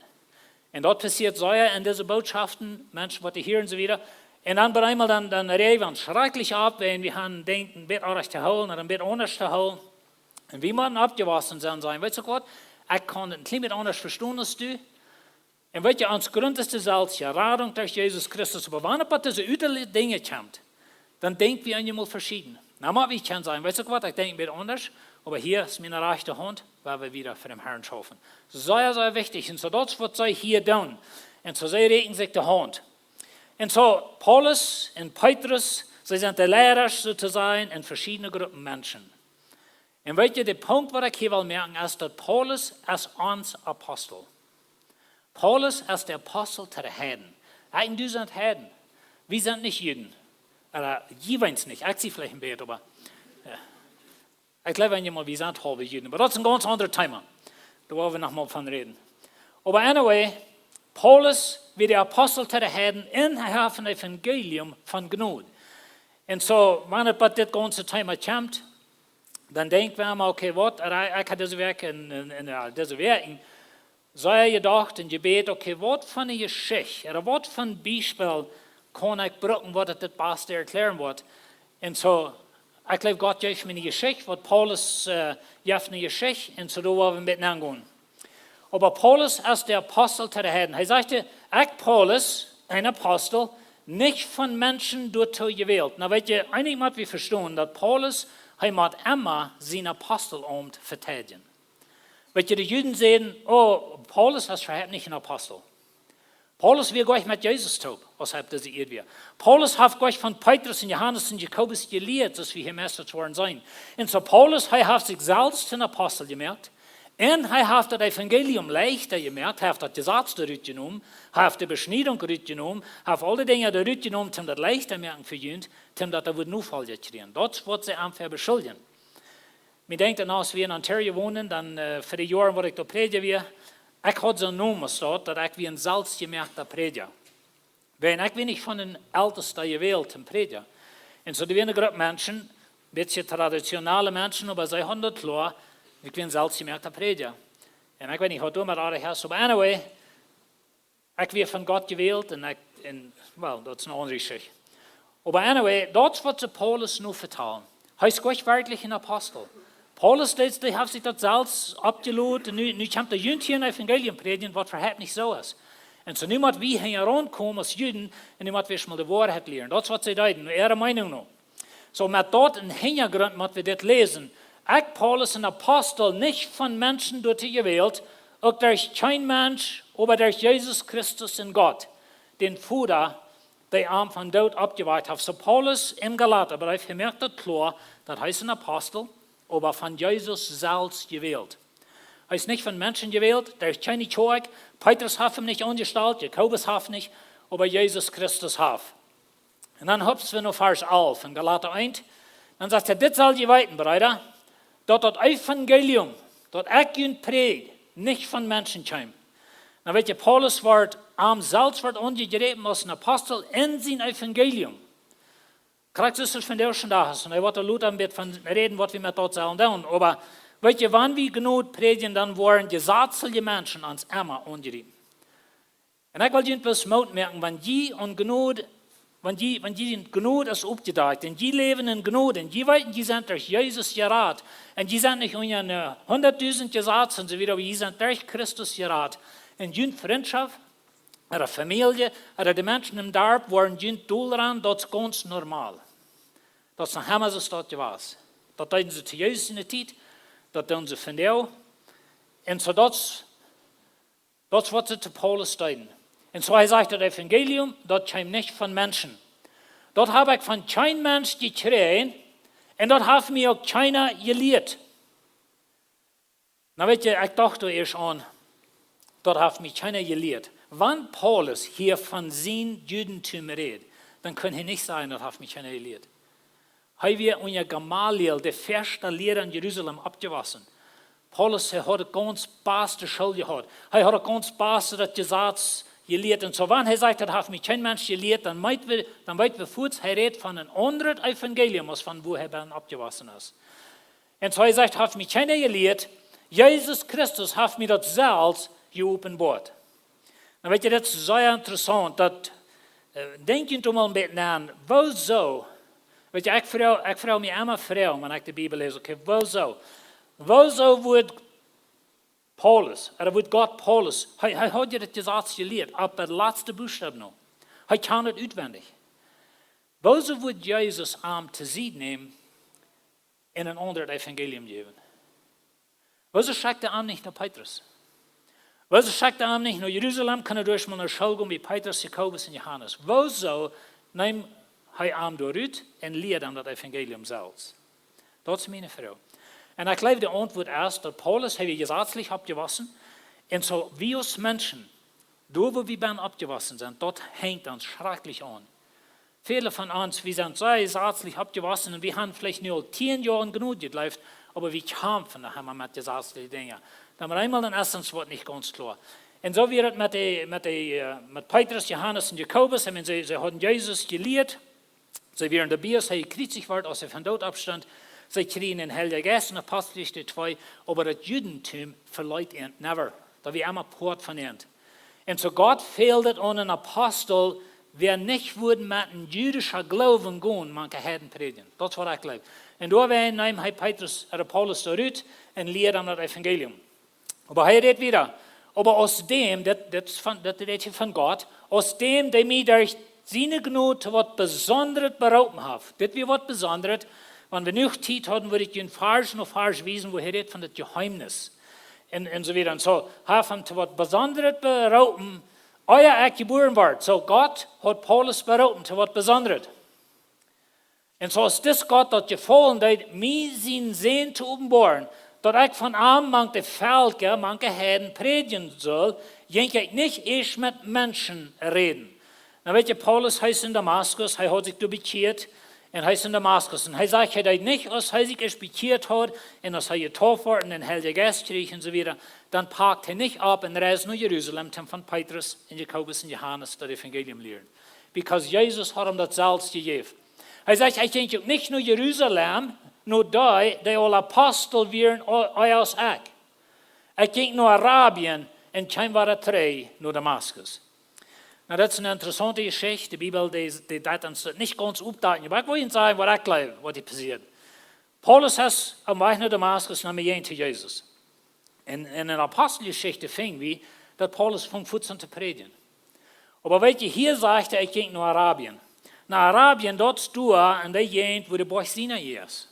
Un daut passieet sea en dise Bootschoften, Menschen waut dee hieren un soo wieda. Un dan bie eemol dan, dan räajen wie ons schrakjlich opp, wan wie haben denkjt een bät aundasch to hoolen, ooda een bät aundasch to hoolen. Un wie motten oppjewossen sennen, sajen, weetst du waut, ekj kaun daut een kjlien bät aundasch vestonen aus du. Un weetst du, ons Grunt es de selwje, Radunk derch Jesus Christus. Oba wan et bie dise uterliche Dinja kjemt, dan denkj wie eenjemol veschieden. Nu, mau wie kjennen sajen, weetst du waut, ekj denkj een bät aundasch, oba hia es miene rajchte Haunt, wua wie wieda fa dän Herrn schaufen. Sea, sea wichtich. Un soo daut es waut see hia doonen. Un soo see räakjen sikj de Haunt. Un soo Paulus un Petrus, see sent de Leidasch, soo to sajen, en veschiedne Gruppen Menschen. Un weetst du, de Punkt waut ekj hia well moaken es daut Paulus es ons Apostel. Paulus es de Apostel to de Heiden. Ekj un du sent Heiden. Wie sent nich Juden. Ooda jie weens nich. Ekj sie veleicht een bät, oba, jo. Ekj jleew eenjemol, wie sent haulwe Juden. Oba daut es een gaunz aundret Thema. Doa woa wie noch mol von räden. Oba anyway, Paulus wia de Apostel to de Heiden un hee haft een Evangelium von Jnod. Un soo, wan et bie dit gaunze Thema kjemt, dan denkj wie mau, okay, waut, ekj, ekj hab dise Wäakj en, en, en, jo, dise Wäakj en sea jedocht un jebät, okay, waut fa eene Jeschicht, ooda waut fa een Biespel kaun ekj brucken, waut et daut baste erkjlären woat. Un soo, ekj jleew, Gott jeef mie eene Jeschicht, waut Paulus, äh, jeef eene Jeschicht, un soo doa woa wie met aungonen. Oba Paulus es de Apostel to de Heiden. Hee sajcht, ekj Paulus, een Apostel, nich von Menschen doatoo jewält. Nu weetst du, eejentlich mott wie vestonen, daut Paulus, hee mott emma sien Apostelaumt veteidigen. Weetst du, de Juden säden, oh, Paulus es äwahaupt nich een Apostel. Paulus wia goanich met Jesus toop, aus hee opp dise Ieed wia. Paulus haft goanich von Petrus un Johanes un Jakobus jelieet, soo aus wie hia meist woaren seenen. Un soo Paulus, hee haft sikj selfst een Apostel jemoakt. Un hee haft daut Evangelium leichta jemoakt. Hee haft daut Jesaz doa rutjenomen. Hee haft de Beschniedunk rutjenomen. Hee haft aul dee Dinja doa rutjenomen, om daut leichta to moaken fa junt, om daut doa wudd Nofolja kjrieen. Daut es waut see am fa beschuldjen. Mie denkjt, aus wie en Ontario wonden, dan, äh, fa de Joaren waut ekj doa Prädja wia, ekj haud soon Nomen aus daut, daut ekj wia een selfstjemoakta Prädja. Wiels ekj wia nich von de Eltesta jewält toom Prädja. Un soo, doa wia eene Grupp Menschen, bät traditionelle Menschen, oba see hauden daut kloa, ekj wia een selfstjemoakta Prädja. Un ekj weet nich, waut doa met oajch es, oba anyway, ekj wia von Gott jewält un ekj, un, well, daut es eene aundre Jeschicht. Oba anyway, daut es waut see Paulus nu vetalen. Hee es goanich werkjlich een Apostel. Paulus deed, dee haft sikj daut selfst oppjelot. Nu, nu kjemt de Juden hia een Evangelium prädjen, waut äwahaupt nich soo es. Un soo nu mott wie hia raunkomen aus Juden un nu mott wie ieescht mol de Woarheit lieren. Daut es waut see deeden, no äare Meenunk no. Soo met daut em Hinjagrunt mott wie dit läsen. Ekj, Paulus, een Apostel, nich von Menschen doatoo jewält, uk derch kjeen Mensch, oba derch Jesus Christus un Gott, dän Voda, dee am vom Doot oppjewakjt haft. Soo Paulus em Galatabreef, hee moakt daut kloa, daut hee es een Apostel, oba von Jesus selfst jewält. Hee es nich von Menschen jewält, derch kjeene Kjoakj. Petrus haft am nich aunjestalt, Jakobus haft nich, oba Jesus Christus haft. Un dan hoppst wie no Varsch alf en Galata eent. Dan sajcht hee: Dit sell jie weeten, Breeda, daut daut Evangelium, daut ekj junt prädjd, nich von Menschen kjeem. Nu weet jie, Paulus wort, am selfst wort aunjejräpen aus een Apostel en sien Evangelium. Krakjt soo aus daut vondoag dän Dach es. Un hee woat doa lota een bät von räden, waut wie met daut sellen doonen. Oba weet jie, wan wie Jnod prädjen, dan woaren jesatzliche Menschen ons emma aunjriepen. Un ekj well junt bloos Moot moaken, wan jie aun Jnod, wan jie, wan jie sent, Jnod es oppjedakjt, un jie läwen en Jnod, un jie weeten, jie sent derch Jesus jerat, un jie sent nich unja een hundatdusent Jesaz un soo wieda, oba jie sent derch Christus jerat, un june Frintschoft, ooda Famielje, ooda de Menschen em Darp woaren junt dolranen, daut es gaunz normal. Daut es noch emma soo aus daut jewast. Daut deeden see to Jesus siene Tiet, daut doonen see vondoag. Un soo daut, daut es waut see to Paulus deeden. Un soo hee sajcht, daut Evangelium, daut kjeem nich von Menschen. Daut hab ekj von kjeen Mensch jekjräajen, un daut haft mie uk kjeena jelieet. Nu weet jie, ekj docht doa ieescht aun, daut haft mie kjeena jelieet. Wan Paulus hia von sien Judentum räd, dan kunn hee nich sajen, daut haft mie kjeena jelieet. Hee wia unja Gamaliel, de väaschte Liera en Jerusalem, oppjewossen. Paulus, hee haud de gaunz baste School jehaut. Hee haud de gaunz baste daut Jesaz jelieet. Un soo wan hee sajcht, daut haft mie kjeen Mensch jelieet, dan weet wie, dan weet wie fuaz, hee rät von een aundret Evangelium aus von wua hee bie oppjewossen es. Un soo hee sajcht, haft mie kjeena jelieet, Jesus Christus haft mie daut selfst jeopenboat. Nu weet jie, daut es sea interessaunt, daut, äh, denkj jie doa mol een bät no, wuarom? Weet jie, ekj froag, ekj froag mie emma Froagen, wan ekj de Bibel läs, okay, wuarom? Wuarom wudd Paulus, ooda wudd Gott Paulus, hee, hee haud je daut Jesaz jelieet, opp daut latste Buchstaben no. Hee kjand daut utwendich. Wuarom wudd Jesus am to Sied nämen un een aundret Evangelium jäwen? Wuarom schekjt hee am nich no Petrus? Wuarom schekjt hee am nich no Jerusalem, kunn hee doa ieescht mol no School gonen bie Petrus, Jakobus un Johanes? Wuarom neem hee am doa rut un lieed am daut Evangelium selfst? Daut es miene Froag. Un ekj jleew, de Auntwuat es, daut Paulus, hee wia jesazlich oppjewossen. Un soo, wie aus Menschen, doa wua wie bie oppjewossen sent, daut henjt ons schrakjlich aun. Väle von ons, wie sent sea jesazlich oppjewossen un wie haben veleicht nu aul tieen Joa en Jnod jeleeft, oba wie kjamfen noch emma met jesazliche Dinja. Dan met eemol, dan es ons waut nich gaunz kloa. Un soo wia daut met de, met de, äh, met Petrus, Johanes un Jakobus. Ekj meen, see, see hauden Jesus jelieet. See wieren doabie, aus hee jekjriezicht wort, aus hee vom Doot oppstunt. See kjrieejen dän Heiljen Jeist en Aposteljeschicht twee, oba daut Judentum veleet an never. Daut wia emma Poat von an. Un soo Gott fäld et aun een Apostel, wäa nich wudd met een judischen Gloowen gonen, mank de Heiden prädjen. Daut es waut ekj jleew. Un doawäajen neem hee Petrus, ooda Paulus doa rut un lieed am daut Evangelium. Oba hee rät wieda. Oba aus däm, dit, dit es von, dit rät hia von Gott, aus däm, dee mie derch siene Jnod to waut Besondret beroopen haft. Dit wia waut Besondret, wan wie noch Tiet hauden, wudd ekj junt Varsch no Varsch wiesen, wua hee rät von daut Jeheemnis. Un, un soo wieda. Un soo, hee haft am to waut Besondret beroopen, ea ekj jebuaren wort. Soo, Gott haud Paulus beroopen to waut Besondret. Un soo aus dis Gott daut jefaulen deed, mie sien Sän to openboaren, daut ekj von am mank de Velkja, mank de Heiden prädjen sull, jinkj ekj nich ieescht met Menschen räden. Nu weet jie, Paulus, hee es en Damaskus, hee haud sikj doa bekjieet, un hee es en Damaskus. Un hee sajcht, hee deed nich, aus hee sikj ieescht bekjieet haud, un aus hee jedeept wort, un dän Heiljen Jeist kjrieech, un soo wieda, dan pakt hee nich opp un reist no Jerusalem, toom von Petrus un Jakobus un Johanes daut Evangelium lieren. Because Jesus haud am daut selfst jejäft. Hee sajcht, ekj jinkj uk nich no Jerusalem, no dee, dee aul Apostel wieren, o-, ea aus ekj. Ekj jinkj no Arabien un kjeem wada trigj no Damaskus. Nu, daut es eene interessaunte Jeschicht. De Bibel, dee, dee deit ons daut nich gaunz oppdakjen. Oba ekj well junt sajen, waut ekj jleew, waut hia passieed. Paulus es aum Wajch no Damaskus, no Medjena to Jesus. En, en de Aposteljeschicht finj wie, daut Paulus funk fuaz aun to prädjen. Oba weet jie, hia sajcht hee, ekj jinkj no Arabien. No Arabien, daut es doa en dee Jäajent, wua de Boajch Sinai es.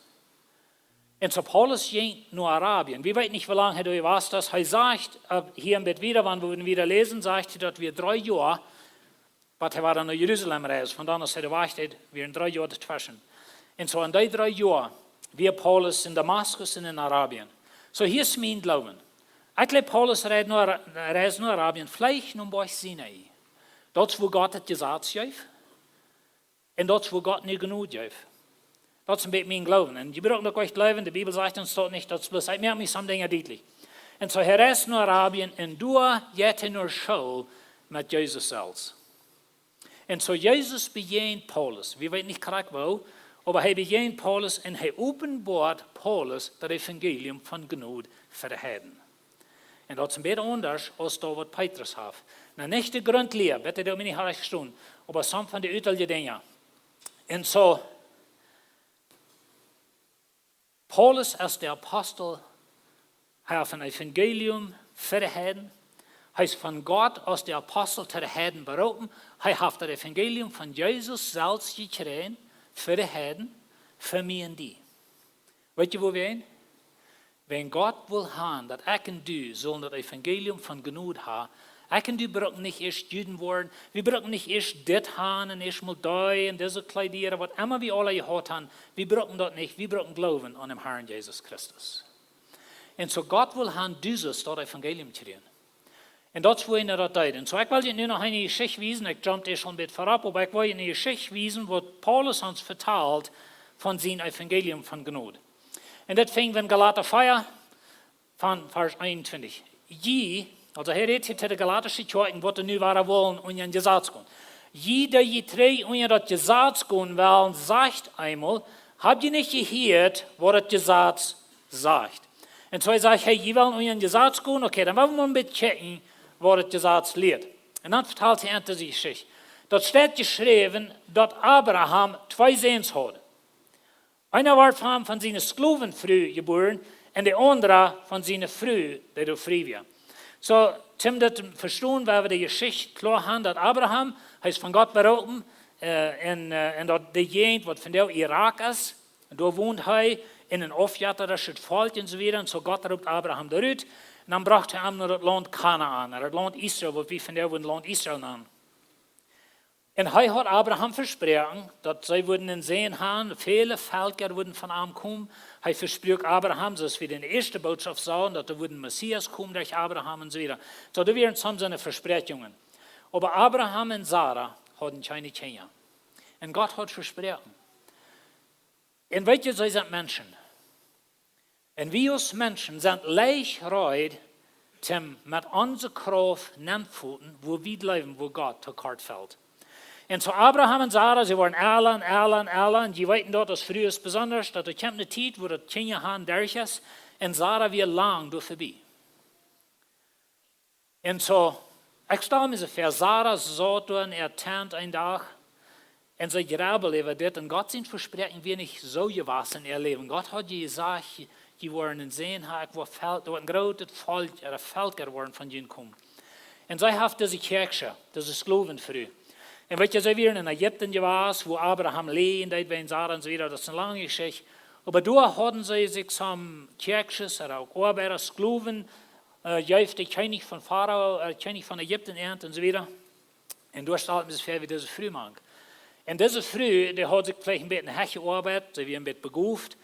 Un soo Paulus jinkj no Arabien. Wie weeten nich, woo lang hee doa jewast es. Hee sajcht, äh, hia een bät wieda, wan wie wieda läsen, sajcht hee, daut wia dree Joa, waut hee wada no Jerusalem reisd. Von dan, aus hee doa wajch deed, wieren dree Joa doatweschen. Un soo en dee dree Joa wia Paulus en Damaskus un en Arabien. Soo, hia es mien Gloowen. Ekj jleew, Paulus reisd no Ara-, reisd no Arabien, veleicht nom Boajch Sinai. Daut es, wua Gott daut Jesaz jeef. Un daut es, wua Gott nu Jnod jeef. Daut es een bät mien Gloowen. Un jie brucken daut nich jleewen, de Bibel sajcht ons daut nich, daut es bloos, ekj moak mie some Dinja dietlich. Un soo, hee reisd no Arabien un doa jeit hee no School met Jesus selfst. Un soo, Jesus bejäajent Paulus. Wie weeten nich krakjt woo, oba hee bejäajent Paulus un hee openboat Paulus daut Evangelium von Jnod fa de Heiden. Un daut es een bät aundasch aus daut, waut Petrus haft. Nu, nich de Grundlia, bitte doot mie nich rajcht vestonen, oba some von de utwelkje Dinja. Un soo, Paulus es de Apostel, hee haft een Evangelium fa de Heiden. Hee es von Gott aus de Apostel to de Heiden beroopen. Hee haft daut Evangelium von Jesus selfst jekjräajen fa de Heiden, fa mie un die. Weet jie, woo wie een? Wan Gott well han, daut ekj un du sullen daut Evangelium von Jnod han, ekj un du brucken nich ieescht Juden woaren, wie brucken nich ieescht dit han un ieescht mol dee un dise Kjleeda, waut emma wie aula jehaut han, wie brucken daut nich, wie brucken Gloowen aun dän Harn Jesus Christus. Un soo Gott well han, du sust daut Evangelium kjrieen. Un daut es, woo eena daut deed. Un soo, ekj well junt nu noch eene Jeschicht wiesen, ekj jump ieescht aul een bät verop, oba ekj well junt eene Jeschicht wiesen, waut Paulus ons vetalt von sien Evangelium von Jnod. Un daut finj wie en Galata vea, von Varsch eenuntwintich. Jie, aulsoo hee rät hia to de galaatische Kjoakjen, waut nu wada wullen unja daut Jesaz gonen. Jie, dee jie trigj unja daut Jesaz gonen wellen, sajcht eemol, hab jie nich jehieet, waut daut Jesaz sajcht? Un soo hee sajcht, hey, jie wellen unja daut Jesaz gonen, okay, dan well wie mol een bät kjikjen, waut daut Jesaz lieet. Un dan vetalt hee an dise Jeschicht. Daut steit jeschräwen, daut Abraham twee Säns haud. Eena wort von, von siene Sklowenfru jebuaren un de aundra von siene Fru, dee doa frie wia. Soo, toom daut vestonen, woa wie de Jeschicht kloa han, daut Abraham, hee es von Gott beroopen, äh, un, äh, un daut de Jäajent, waut vondoag Irak es, un doa wont hee en een aufjettadischt Volkj un soo wieda. Un soo Gott roopt Abraham doa rut. Un dan brocht hee am no daut Launt Kanaan, no daut Launt Israel, waut wie vondoag wudden Launt Israel nanen. Un hee haud Abraham vesproaken, daut see wudden een Sän han, väle Velkja wudden von am komen. Hee vespruak Abraham, soo aus wie en de ieeschte Bootschoft sagen, daut doa wudd een Messias komen derch Abraham un soo wieda. Soo, doa wieren some siene Vespräakjungen. Oba Abraham un Sara hauden kjeene Kjinja. Un Gott haud vesproaken. Un weet jie, see sent Menschen. Un wie aus Menschen sent leicht reed, toom met onse Krauft nenfoten, wua wie jleewen, wua Gott to kort felt. Un soo Abraham un Sara, see wieren oolt un oolt un oolt, un jie weeten daut, aus Frues besonda, daut doa kjemt eene Tiet, wua daut Kjinja han derch es, un Sara wia lang doa verbie. Un soo, ekj stal mie soo väa, Sara saut doa en äa Tent een Dach un see jrebeld äwa dit. Un Gott sien Vespräakjen wia nich soo jewast en äa Läwen. Gott haud jesajcht, jie, jie woaren een Sän han, ekj woa Velkj, doa woat een grootet Volkj, ooda Velkja woaren von junt komen. Un see haft dise Kjäakjsche, dise Sklowenfru. Un weet jie, see wieren en Ägipten jewast, wua Abraham läwen deed, wäajen Sara un soo wieda, daut es eene lange Jeschicht. Oba doa hauden see sikj some Kjäakjsches, ooda uk Oabeida, Sklowen, äh, jeef de Kjennich von Farao, äh, Kjennich von Ägipten äant un soo wieda. Un doa stalt mie väa, woo dise Fru mank. Un dise Fru, dee haud sikj veleicht een bät hechjeoabeit, see wia een bät begauft,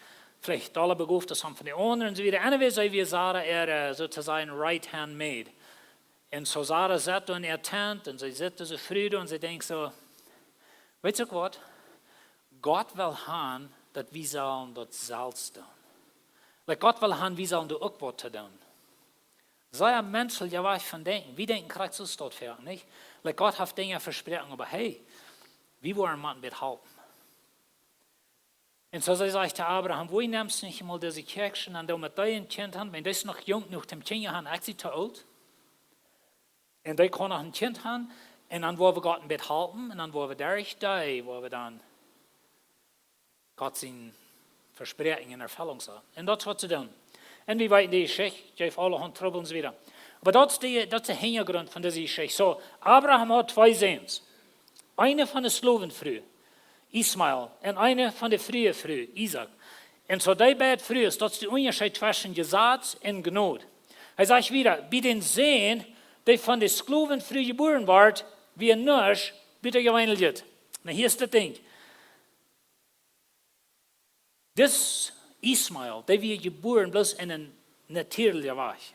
veleicht dolla begauft aus some von de aundre un soo wieda. Anyway, see wia Sara äa, äh, soo to sajen, right hand maid. Un soo Sara sat doa en äa Tent un see sitt dise Fru doa un see denkjt soo, weetst uk waut? Gott well han, daut wie sellen daut selfst doonen. Like, Gott well han, wie sellen doa uk waut to doonen. Sea menschelja Wajch von denkjen. Wie denkjen krakjt soo, stalt väa, nich? Like, Gott haft Dinja vesproaken, oba hey, wie woaren motten een bät halpen. Un soo see sajcht to Abraham, woo, du nemst nich mol dise Kjäakjsche un dan doo met dee een Kjint han, wan dee es noch junk jenuach toom Kjinja han, ekj sie to oolt. Un dee kaun noch een Kjint han, un dan woa wie Gott een bät halpen, un dan woa wie derch dee, woa wie dan Gott sien Vespräakjen en Erfellunk saul. Un daut es waut see doonen. Un wie weeten dee Jeschicht, jeef aulahaunt Trubbel un soo wieda. Oba daut es dee, daut es dee Hinjagrunt von dise Jeschicht. Soo, Abraham haud twee Säns. Eene von de Sklowenfru, Ismael, un eene von de frie Fru, Isaak. Un soo dee beid Frues, daut es de Unjascheet tweschen Jesaz un Jnod. Hee sajcht wieda, bie dän Sän, dee von de Sklowenfru jebuaren wort, wia nuscht butajeweenlichet. Nu, hia es daut Dinkj. Dis Ismael, dee wia jebuaren bloos en een natieelja Wajch.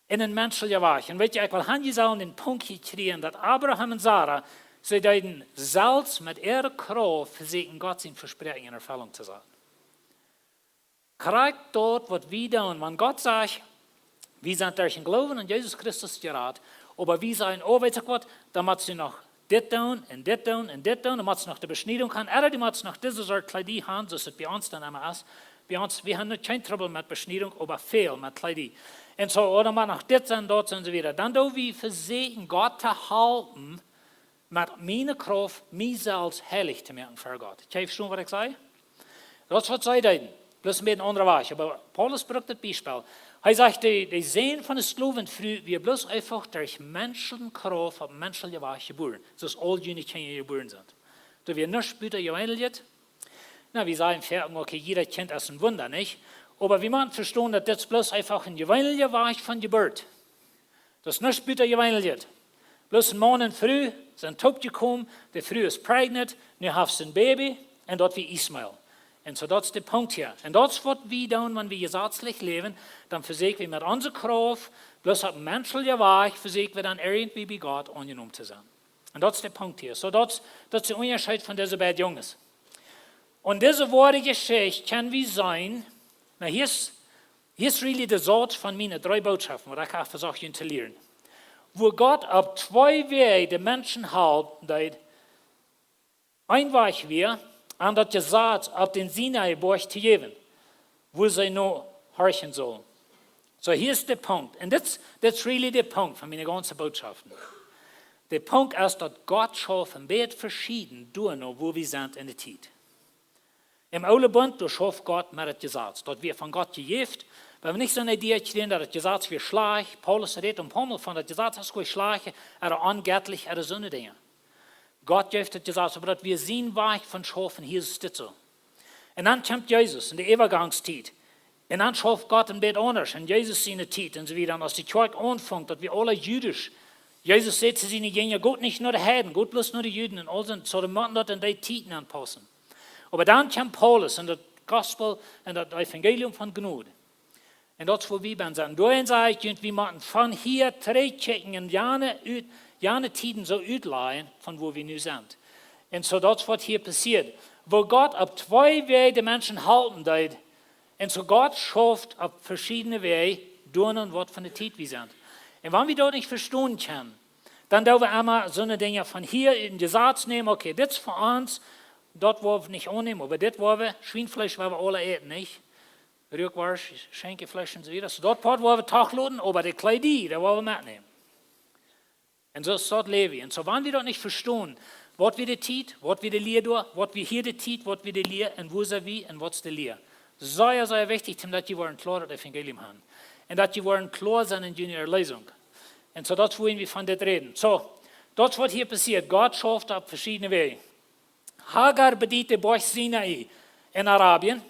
En een menschelja Wajch. Un weet jie, ekj well han, jie sellen dän Punkt hia kjrieen, daut Abraham un Sara, see deeden selfst met äare Krauft vesieekjen, Gott sien Vespräakjen en Erfellunk to saten. Krakjt daut, waut wie doonen, wan Gott sajcht, wie sent derch dän Gloowen aun Jesus Christus jerat, oba wie sajen, oh, weetst du waut, dan motst du noch dit doonen un dit doonen un dit doonen, dan motst du noch de Beschniedunk han, ooda du motst noch dise Sort Kjleeda han, soo aus et bie ons dan emma es. Bie ons, wie han nu kjeen Trubbel met Beschniedunk, oba väl met Kjleeda. Un soo, ooda mott noch dit sennen, daut sennen, soo wieda. Dan doo wie vesieekjen, Gott to halpen, met miene Krauft, mie selfst heilich to moaken fa Gott. Jie vestonen, waut ekj saj? Daut es, waut see deeden. Bloos een bät een aundra Wajch. Oba Paulus brukt daut Biespel. Hee sajcht, de, de Sän von de Sklowenfru wia bloos eefach derch Menschenkrauft opp menschelja Wajch jebuaren. Soo aus aul june Kjinja jebuaren sent. Doa wia nuscht butajeweenlichet. Nu, wie sajen foaken, okay, jieda Kjint es een Wunda, nich? Oba wie motten vestonen, daut dit bloos eefach een jeweenelja Wajch von Jeburt. Daut es nuscht butajeweenlichet. Bloos een Maun un Fru sent toopjekomen, de Fru es pregnant, nu haft see een Baby, un daut wia Ismael. Un soo, daut es de Punkt hia. Un daut es, waut wie doonen, wan wie jesazlich läwen, dan vesieekj wie met onse Krauft, bloos opp menschelja Wajch, vesieekj wie dan irjentwie bie Gott aunjenomen to sennen. Un daut es de Punkt hia. Soo, daut, daut es de Unjascheet von dise beid Junges. Un dise woare Jeschicht kjenn wie seenen, nu, hia es, hia es really de Sauz von miene dree Bootschoften, waut ekj hab vesieekjt junt to lieren. Woo Gott opp twee Wäaj de Menschen halpen deed, een Wajch wia, an daut Jesaz opp dän Sinai Boajch to jäwen, wua see no horchen sullen. Soo, hia es de Punkt. Un dit, dit es really de Punkt von miene gaunze Bootschoften. De Punkt es, daut Gott schauft een bät veschieden doano, wua wie sent en de Tiet. Em Oolen Bunt, doa schauft Gott met daut Jesaz. Daut wia von Gott jejäft. Wie haben nich soon Idee jekjräajen, daut daut Jesaz wia schlajcht. Paulus rät een poa Mol von daut Jesaz es goa schlajcht, ooda onjettlich, ooda soone Dinja. Gott jeef daut Jesaz, oba daut wia sien Wajch von schaufen, hia es dit soo. Un dan kjemt Jesus en de Äwagangstiet. Un dan schauft Gott een bät aundasch en Jesus siene Tiet un soo wieda. Un aus de Kjoakj aunfunk, daut wia aula judisch. Jesus säd to siene Jinja, got nich no de Heiden, got bloos no de Juden. Un aul sent, soo, dee motten daut en dee Tiet aunpaussen. Oba dan kjemt Paulus en daut Gospel un daut Evangelium von Jnod. Un daut es, wua wie bie sent. Doaromm saj ekj junt, wie motten von hia trigjkjikjen un jane ut-, jane Tieden soo utlajen von wua wie nu sent. Un soo, daut es, waut hia passieet. Woo Gott opp twee Wäaj de Menschen halpen deed. Un soo, Gott schauft opp veschiedne Wäaj, doano waut von de Tiet wie sent. Un wan wie daut nich vestonen kjennen, dan doo wie emma soone Dinja von hia en Jesaz nämen, okay, dit es fa ons, daut woa wie nich aunnämen, oba dit woa wie, Schwienfleesch woa wie aula äten, nich? Ruakworscht, Schenkjefleesch un soo wieda. Soo, daut Poat woa wie doch loten, oba de Kjleeda, dee woa wie metnämen. Un soo es daut Läwen. Un soo, wan wie daut nich vestonen, waut wia de Tiet, waut wia de Lia doa, waut wia hia de Tiet, waut wia de Lia, un wua sent wie, un waut es de Lia. Sea, sea wichtich, om daut jie woaren kloa daut Evangelium haben. Un daut jie woaren kloa sennen en june Erlösung. Un soo, daut es, wua wie von dit räden. Soo, daut es, waut hia passieet. Gott schauft opp veschiedne Wäaj. Hagar bediet de Boajch Sinai en Arabien.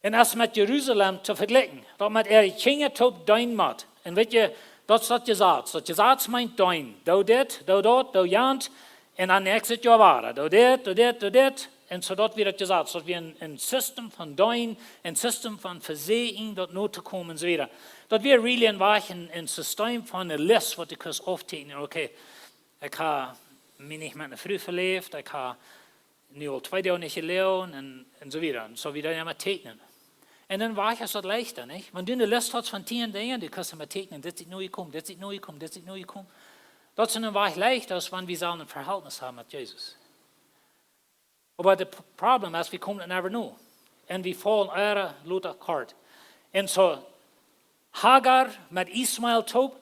Un es met Jerusalem to vejlikjen, daut met äare Kjinja toop deenen mott. Un weet jie, daut es daut Jesaz. Daut Jesaz meent deenen. Doo dit, doo daut, doo jant. Un dan näakjstet Joa wada. Doo dit, doo dit, doo dit. Un soo daut wia daut Jesaz. Daut wia een, een System von deenen, een System von vesieekjen, daut no to komen un soo wieda. Daut wia really een Wajch, een, een System von eene List, waut du kaust aufteekjnen. Okay, ekj hab mie nich met eene Fru veläft, ekj hab nu aul twee Doag nich jeloagen un, un soo wieda. Un soo wieda, jo, met teekjnen. Un dan wia daut leichta, nich? Wan du eene List hast von tieen Dinja, du kaust met teekjnen, dit es nu jekomen, dit es nu jekomen, dit es nu jekomen. Daut es een Wajch leichta, aus wan wie sellen een Vehältnis haben met Jesus. Oba daut P-, Problem es, wie komen never no. Un wie faulen emma lota kort. Un soo, Hagar met Ismael toop,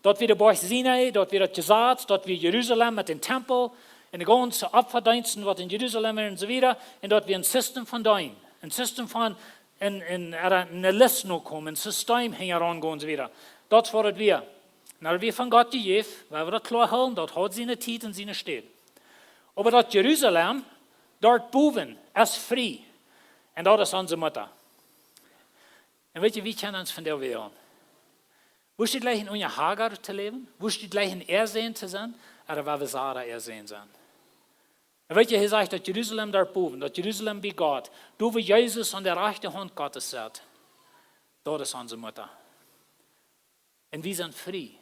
daut wia de Boajch Sinai, daut wia daut Jesaz, daut wia Jerusalem met dän Tempel. Un de gaunze Opfadeensten waut en Jerusalem un soo wieda. Un daut wia een System von deenen. Een System von een, een, een List nokomen, een System hinjaraun gonen un soo wieda. Daut es waut daut wia. Nu, daut wia von Gott jejäft, wiels wie daut kloa hoolen, daut haud siene Tiet un siene Städ. Oba daut Jerusalem, doa bowen, es frie. Un daut es onse Mutta. Un weet jie, wie kjennen ons von dee wälen. Wurscht du jleichen unja Hagar to läwen? Wurscht du jleichen äa Sän to sennen? Ooda wurscht du Sara äa Sän sennen? Un weet jie, hee sajcht, daut Jerusalem doa bowen, daut Jerusalem bie Gott, doa wua Jesus aun de rajchte Haunt Gottes sett, daut es onse Mutta. Un wie sent frie.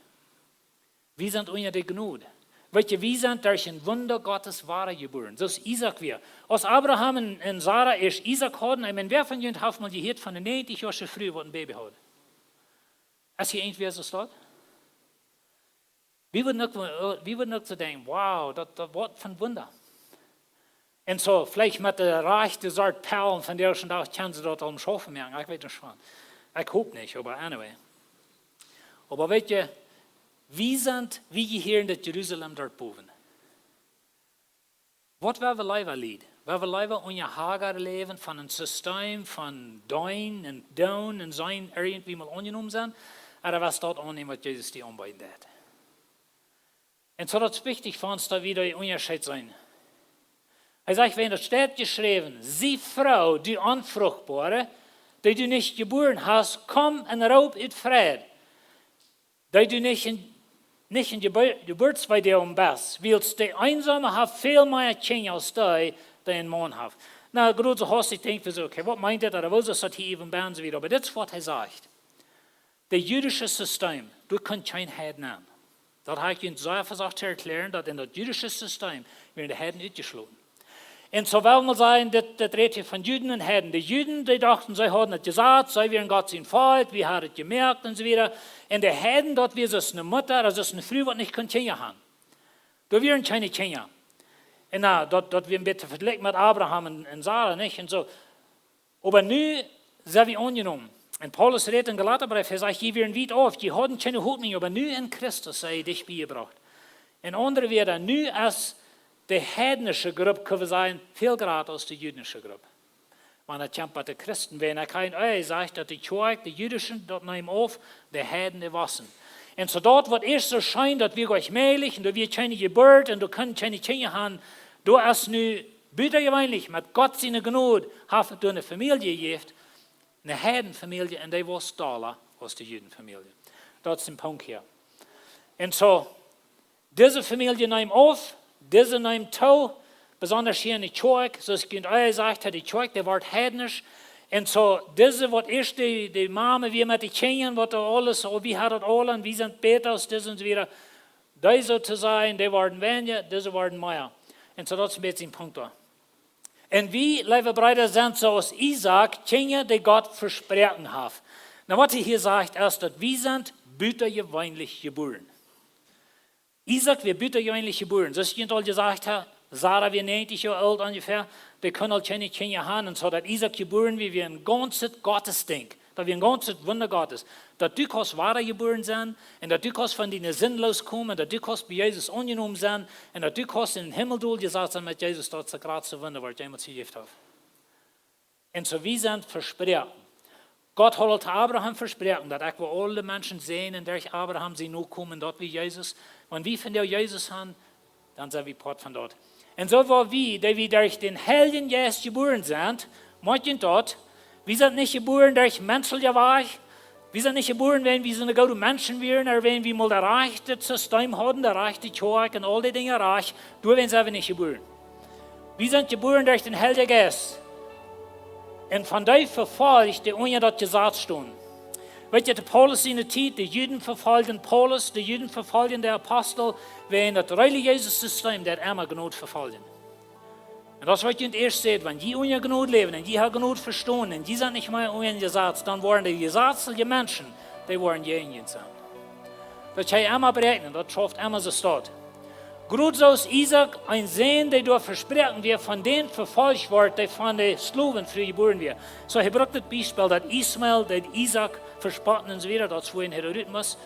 Wie sent unja de Jnod. Weet jie, wie sent derch een Wunda Gottes wada jebuaren. Soo aus Isaak wia. Aus Abraham un, un Sara ieescht Isaak hauden, ekj meen, wäa von junt haft mol jehieet von ne näajentich Joa Fru waut een Baby haud? Es hia irjentwäa soo staut? Wie wudden uk, wie wudden uk soo denkjen, wow, daut, daut woat een Wunda. Un soo, veleicht met de rajchte Sort Pellen von dän ieeschten Dach kjennen see daut aul schaufen moaken. Ekj weet nich von. Ekj hop nich, oba anyway. Oba weet jie, wie sent, wie jehieren daut Jerusalem doa bowen. Waut woa wie leewa, Lied? Woa wie leewa unja Hagar läwen von een System von deenen un doonen un sennen irjentwäa mol aunjenomen sennen? Ooda woascht du daut aunnämen waut Jesus die aunbeeden deed? Un soo daut es wichtich fa ons daut wie dee Unjascheet seenen. Hee sajcht, wan daut steit jeschräwen, sie froo, du Onfruchtboare, dee du nich jebuaren hast, komm un roop ut Freid, dee du nich en, nich en Jebu-, Jeburtswee doa best, wiels de Eensome haft väl mea Kjinja aus dee, dee een Maun haft. Nu, jrod soo haust, ekj denkj soo, okay, waut meent dit? Ooda woo es daut hia äwent bie ons wieda? Oba dit es waut hee sajcht. Daut jüdische System, doa kunn kjeen Heiden aun. Daut hab ekj junt sea vesocht to erkjläaren, daut en daut jüdische System wieren de Heiden utjeschloten. Un soo well wie sajen, dit, dit rät hia von Juden un Heiden. De Juden, dee dochten, see hauden daut Jesaz, see wieren Gott sien Volkj, wie hauden daut jemoakt un soo wieda. Un de Heiden, daut wia soo aus ne Mutta, daut es ne Fru waut nich kunn Kjinja haben. Doa wieren kjeene Kjinja. Un nu, daut, daut wia een bät vejlikjt met Abraham un, un Sara, nich? Un soo. Oba nu sent wie aunjenomen. Un Paulus rät em Galata Breef, hee sajcht, jie wieren wiet auf, jie hauden kjeene Hopninj, oba nu en Christus sie jie dicht biejebrocht. En aundre Wieed, nu es de heidnische Grupp, kjenn wie sajen, väl jrata aus de jüdische Grupp. Wan daut kjemt bie de Christen, wan ekj hia, ey, sajcht daut de Kjoakj, de jüdische, daut neem auf, de Heiden, dee wossen. Un soo daut waut ieescht soo scheen, daut wia goanich mäajlich, un doa wia kjeene Jeburt, un doa kunnen kjeene Kjinja haben, doa es nu butajeweenlich, met Gott siene Jnod, haft et doa ne Famielje jejäft, ne Heidenfamielje, un dee wia stoakja aus de Judenfamielje. Daut es een Punkt hia. Un soo, dise Famielje neem auf, dise neem too, besonda hia en de Kjoakj, soo aus ekj junt ea sajcht, de Kjoakj, dee wort heidnisch. Un soo, dise waut ieescht de, de Mame wia met de Kjinja, waut doa aules, oh, wie hauden daut aul, un wie sent bäta aus dise un soo wieda. Dee soo to sajen, dee worden weinja, dise worden mea. Un soo daut es een bät een Punkt doa. Un wie, leewe Breeda, sent soo aus Isaak, Kjinja, dee Gott vesproaken haft. Nu, waut hee hia sajcht, es daut wie sent butajeweenlich jebuaren. Isaak wia butajeweenlich jebuaren. Soo aus ekj junt aul jesajcht hab, Sara wia näajentich Joa oolt onjefäa, dee kunn aul kjeene Kjinja haben. Un soo daut Isaak jebuaren wia, wia een gaunzet Gottesdinkj. Daut wia een gaunzet Wunda Gottes. Daut du kaust wada jebuaren sennen, un daut du kaust von diene Sind loskomen, un daut du kaust bie Jesus aunjenomen sennen, un daut du kaust em Himmel doa jesat sennen met Jesus, daut es daut jratste Wunda waut et jemols jejäft haft. Un soo wie sent vesproaken. Gott haud aul to Abraham vesproaken, daut ekj woa aule Menschen säajnen derch Abraham siene Nokomen, daut wia Jesus. Wan wie vondoag Jesus haben, dan sent wie Poat von daut. Un soo woa wie, dee wie derch dän Heiljen Jeist jebuaren sent, moakjen daut, wie sent nich jebuaren derch menschelja Wajch, wie sent nich jebuaren, wan wie soone goode Menschen wieren, ooda wan wie mol daut rajchte System hauden, de rajchte Kjoakj un aul dee Dinja rajcht, doawäajen sent wie nich jebuaren. Wie sent jebuaren derch dän Heiljen Jeist. Un von dee vefolcht, dee unja daut Jesaz stunden. Weet jie, to Paulus siene Tiet, de Juden vefoljden Paulus, de Juden vefoljden de Apostel, wäajen daut relijeese System, daut emma Jnod vefoljt. Un daut es waut ekj junt ieescht säd, wan jie unja Jnod läwen un jie haben Jnod vestonen un jie sent nich mea unja Jesaz, dan woaren de jesazliche Menschen, dee woaren jäajen junt sennen. Daut jie emma bereakjnen, daut schauft emma soo staut. Jrod soo aus Isaak, een Sän, dee doa vesproaken wia, von dän vefolcht wort, dee von de Sklowenfru jebuaren wia. Soo, hee brukt daut Biespel, daut Ismael, dee Isaak vespotten un soo wieda, daut es wua hee rut must.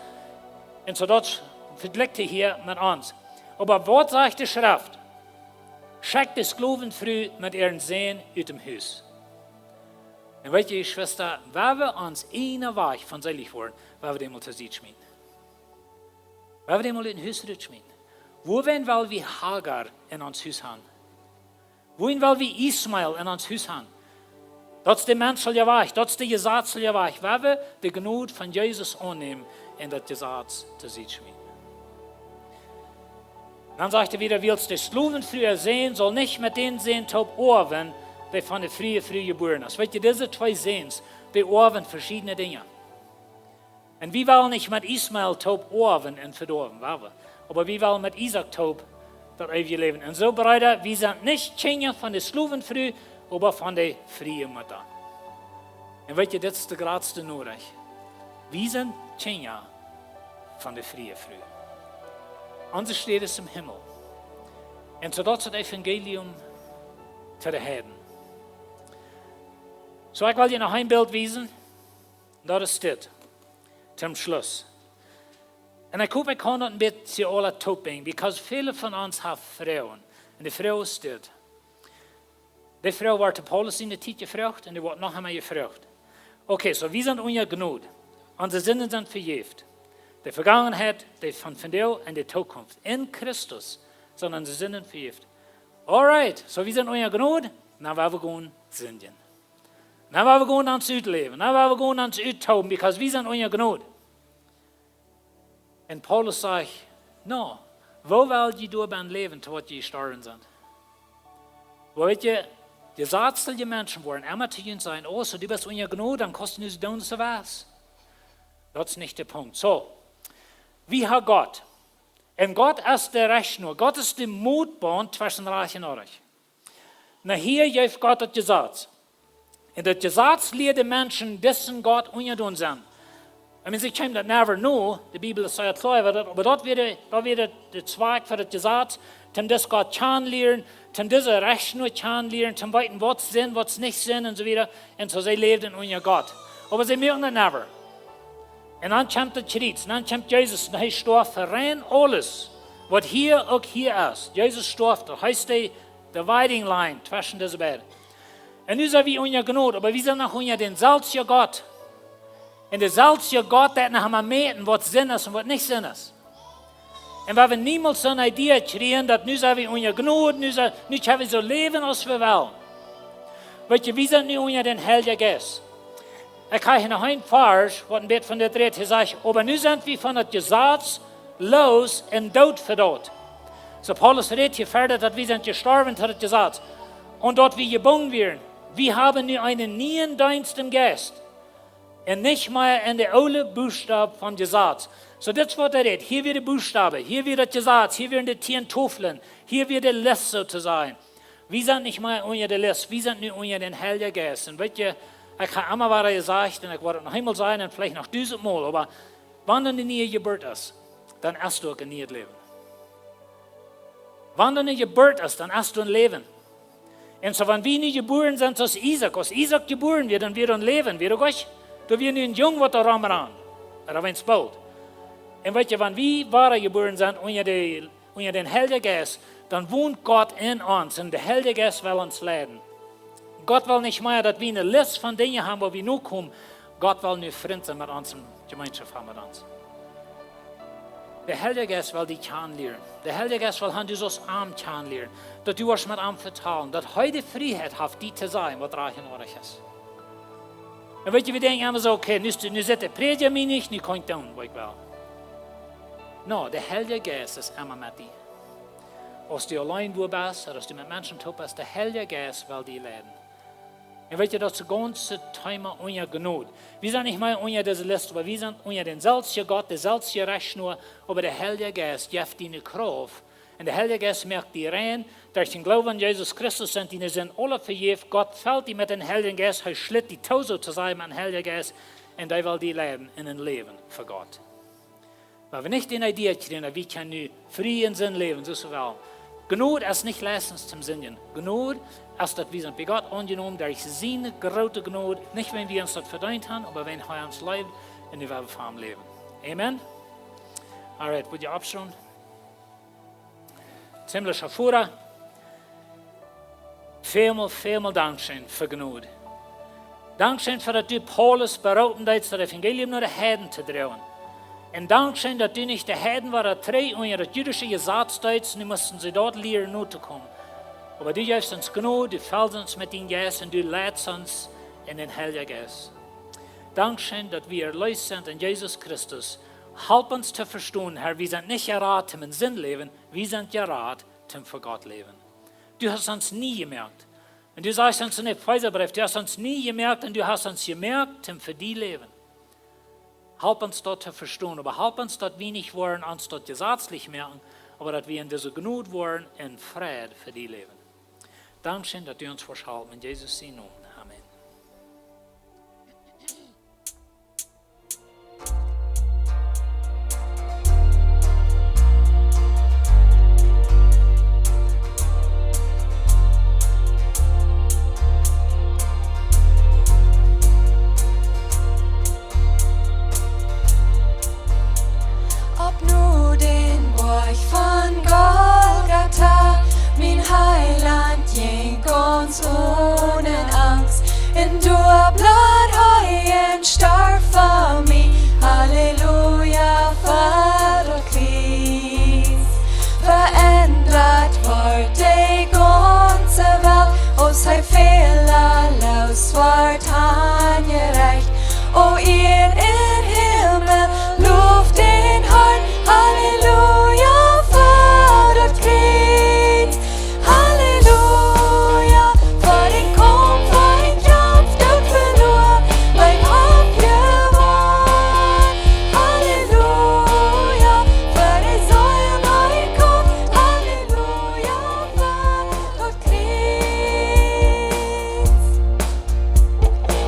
Un soo daut vejlikjt hee hia met ons. Oba waut sajcht de Schreft? Schekjt de Sklowenfru met äaren Sän ut dem Hus. Un weet jie, Jeschwista, wan wie ons eenen Wajch von seelich woaren, wan wie dän mol to Sied schmieten. Wan wie dän mol ut dem Hus rut schmieten. Wuarom well wie Hagar en ons Hus han? Wuarom well wie Ismael en ons Hus han? Daut es de menschelje Wajch, daut es de jesazliche Wajch. Wan wie de Jnod von Jesus aunnämen un daut Jesaz to Sied schmieten. Dan sajcht hee wada, wiels de Sklowenfru äa Sän saul nich met dän Sän toop oawen, dee von de friee Fru jebuaren es. Weet jie, dise twee Säns, dee oawen veschiedne Dinja. Un wie wellen nich met Ismael toop oawen un vedoawen, woa wie? Oba wie wellen met Isaak toop daut eewje Läwen. Un soo, Breeda, wie sent nich Kjinja von de Sklowenfru, oba von de friee Mutta. Un weet jie, dit es de jratste Norecht. Wie sent Kjinja von de friee Fru. Onse Städ es em Himmel. Un soo daut es daut Evangelium to de Heiden. Soo, ekj well junt noch een Bilt wiesen. Daut es dit. Toom Schluss. Un ekj hop, ekj kaun daut een bät aula toop brinjen, because väle von ons haben Froagen. Un de Froag es dit. De Froag wort Paulus en de Tiet jefroacht un dee woat noch eemol jefroacht. Okay, soo, wie sent unja Jnod. Onse Sinden sent vejäft. De Vegangenheit, de von vondoag un de Tookunft. En Christus sent onse Sinden vejäft. Alright, soo, wie sent unja Jnod. Nu woa wie gonen sindjen. Nu woa wie gonen ons utläwen. Nu woa wie gonen ons uttooben, because wie sent unja Jnod. Un Paulus sajcht: "No, woo well jie doa bie läwen, to waut jie jestorwen sent?" Weet jie, de jesazliche Menschen woaren emma to junt sajen: "Oh, soo, du best unja Jnod, dan kaust du nu soo doonen aus du west." Daut es nich de Punkt. Soo, wie haben Gott. Un Gott es de Rechtschnoa. Gott es de Motbaunt tweschen Rajcht un Orrajcht. Nu, hia jeef Gott daut Jesaz. Un daut Jesaz lieed de Menschen, disen Gott unjadon sennen. I mean, see kjeemen daut never know. De Bibel es sea kloa äwa daut, oba daut wia de, daut wia de, de Zwakj fa daut Jesaz, toom dis Gott kjanen lieren, toom dise Rechtschnoa kjanen lieren, toom weeten, waut es Sind, waut es nich Sind un soo wieda. Un soo, see läwden unja Gott. Oba see muaken daut never. Un dan kjemt daut Kjriez, un dan kjemt Jesus, un hee storf fa rein aules, waut hia uk hia es. Jesus storf, daut heet de dividing line tweschen dise beid. Un nu sent wie unja Jnod, oba wie sent noch unja dän selwjen Gott. Un de selwje Gott, dee noch emma moakt, waut Sind es un waut nich Sind es. Un wie haben niemols soone Idee kjrieen, daut nu sent wie unja Jnod, nu sent, nu kjenn wie soo läwen aus wie wellen. Weet jie, wie sent nu unja dän Heiljen Jeist. Ekj hab hia noch een Varsch, waut een bät von dit rät. Hee sajcht: "Oba nu sent wie von daut Jesaz loos un doot fa daut." Soo, Paulus rät hia wieda, daut wie sent jestorwen to daut Jesaz. Un daut wie jebungen wieren. Wie haben nu eenen nieen Deenst em Jeist. Un nich mea en de oole Buchstaben vom Jesaz. Soo, dit es waut hee rät. Hia wia de Buchstaben, hia wia daut Jesaz, hia wieren de tieen Tofeln, hia wia de List, soo to sajen. Wie sent nich mea unja de List, wie sent nu unja dän Heiljen Jeist. Un weet jie, ekj hab emma wada jesajcht, un ekj woa daut noch eemol sajen, un veleicht noch dusent Mol, oba wan doa eene niee Jeburt es, dan es doa uk een nieet Läwen. Wan doa eene Jeburt es, dan es doa een Läwen. Un soo, wan wie nu jebuaren sent, soo aus Isaak, aus Isaak jebuaren wort, dan wia doa een Läwen, wia doa nich? Doa wia nu een Jung, waut doa romrand. Oba weens boolt. Un weet jie, wan wie wada jebuaren sent unja de, unja dän Heiljen Jeist, dan wont Gott en ons un de Heilje Jeist well ons leiden. Gott well nich mea, daut wie eene List von Dinja haben, wua wie nu komen. Gott well nu Frint sennen met ons un Jemeenschoft haben met ons. De Heilje Jeist well die kjanen lieren. De Heilje Jeist well haben, du saust am kjanen lieren. Daut du woascht met am vetalen. Daut hee de Frieheit haft, die to sajen, waut rajcht un orrajcht es. Un weet jie, wie denkjen emma soo: "Okay, nu es, nu sitt de Prädja mie nich, nu kaun ekj doonen, waut ekj well." No, de Heilje Jeist es emma met die. Aus du auleen wua best, ooda aus du met Menschen toop best, de Heilje Jeist well die leiden. Un weet jie, daut es daut gaunze Thema unja Jnod. Wie sent nich mea unja dise List, oba wie sent unja dän selwjen Gott, de selwje Rechtschnoa, oba de Heilje Jeist jeft die eene Krauft. Un de Heilje Jeist moakt die rein, derch dän Gloowen aun Jesus Christus sent diene Sinden aula vejäft. Gott felt die met dän Heiljen Jeist, hee schlitt die too, soo to sajen, met dän Heiljen Jeist. Un dee well die leiden en een Läwen fa Gott. Wan wie nich dän Idee kjrieen, daut wie kjennen nu frie en Sind läwen, soo aus wie wellen. Jnod es nich license toom sindjen. Jnod es, daut wie sent bie Gott aunjenomen derch siene groote Jnod, nich wiels wie ons daut vedeent haben, oba wiels hee ons leeft un nu well wie fa am läwen. Amen? Alright, woa jie oppstonen? Himmlischa Voda, Välmol, välmol dankscheen fa Jnod. Dankscheen fa daut du Paulus beroopen deedst daut Evangelium no de Heiden to droagen. Un dankscheen daut du nich de Heiden wada trigj unja daut judische Jesaz deedst, nu musten see daut lieren no to komen. Oba du jeefst ons Jnod, du fellst ons met dien Jeist un du leitst ons en dän Heiljen Jeist. Dankscheen daut wie erleest sent en Jesus Christus. Halp ons to vestonen, Herr, wie sent nich jerat toom en Sind läwen, wie sent jerat toom fa Gott läwen. Du hast ons nie jemoakt. Un du sajchst ons en dän Efeserbreef, du hast ons nie jemoakt un du hast ons jemoakt toom fa die läwen. Halp ons daut to vestonen, oba halp ons daut wie nich woaren ons daut jesazlich moaken, oba daut wie en dise Jnod woaren un Fräd fa die läwen. Dankscheen daut du ons woascht halpen. En Jesus sien Nomen. Amen. Opp no dän Boajch von Golgatha, mien Heilaunt jinkj gaunz one Angst. Un doa bleef hee un storf fa mie. Halleluja, fa daut Kjriez. Veendat wort de gaunze Welt, aus hee fälaloos wort aunjerecht. O Ieed un Himmel, loft dän Harn. Halleluja, fa daut Kjriez. Halleluja, fa dän Kaumf, fa dän Kaumf, daut veloaren, bleef oppjewonnen. Halleluja, fa de Seel, fa dän Kaumf. Halleluja, fa daut Kjriez.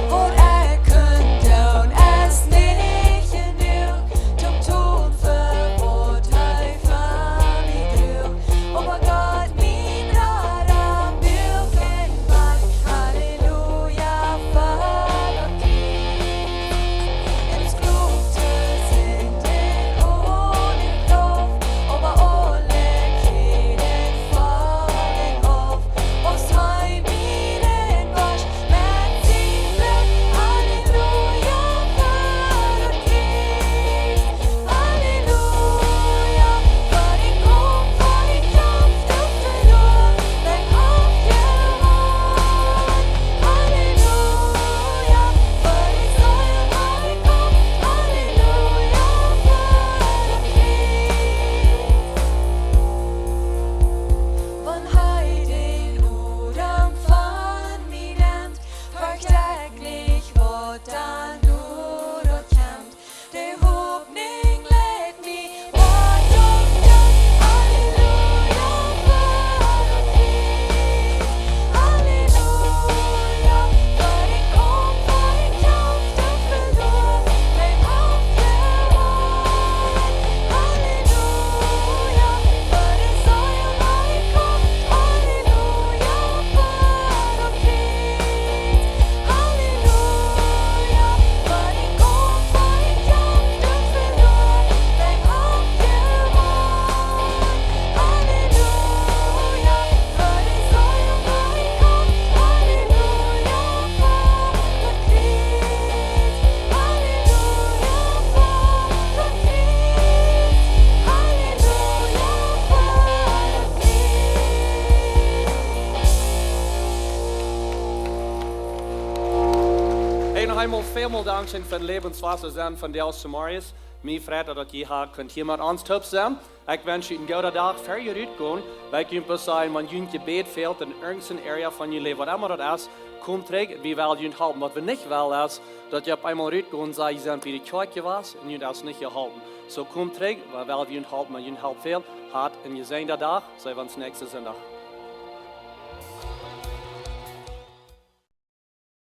Waut ekj kunn doonen es nich jenuach, toom tolen fa waut hee fa mie droag. Oba Gott, mien Rada, muak mie rein. Halleluja, fa daut Kjriez. Un ekj gloow to seenen dän Koninj, oba aule Kjriez faulen auf. Wan hee dän Odem von mie nemt, fercht ekj nich, waut dan doa kjemt. De Hopninj leit mie, waut dan doa? Halleluja, fa daut Kjriez. Halleluja, fa dän Kaumf, fa dän Kaumf, daut veloaren, bleef oppjewonnen. Halleluja, fa de Seel, fa dän Kaumf. Halleluja, fa daut Kjriez. Halleluja, fa dän Kaumf, fa dän Kaumf, daut veloaren, bleef oppjewonnen. Halleluja, fa de Seel, fa dän Kaumf. Halleluja, fa daut Kjriez. Halleluja, fa daut Kjriez. Halleluja, fa daut Kjriez. Hey, noch eemol välmol dankscheen fa daut Läwenswota sennen von Dales Samarius. Mie freit daut, daut jie hia kunt hia met ons toop sennen. Ekj wensch junt eenen gooden Dach, ver jie rutgonen. Ekj well junt bloos sajen, wan junt Jebäd fält en irjent een Area von jun Läwen, waut emma daut es, komt trigj, wie wellen junt halpen. Waut wie nich wellen es, daut jie opp eemol rutgonen, sajen, jie sent bie de Kjoakj jewast un junt es nich jeholpen. Soo komt trigj, wie wellen junt halpen, wan junt Help fält. Hat eenen jesäajenden Dach, seenen wie ons näakjsten Sindach.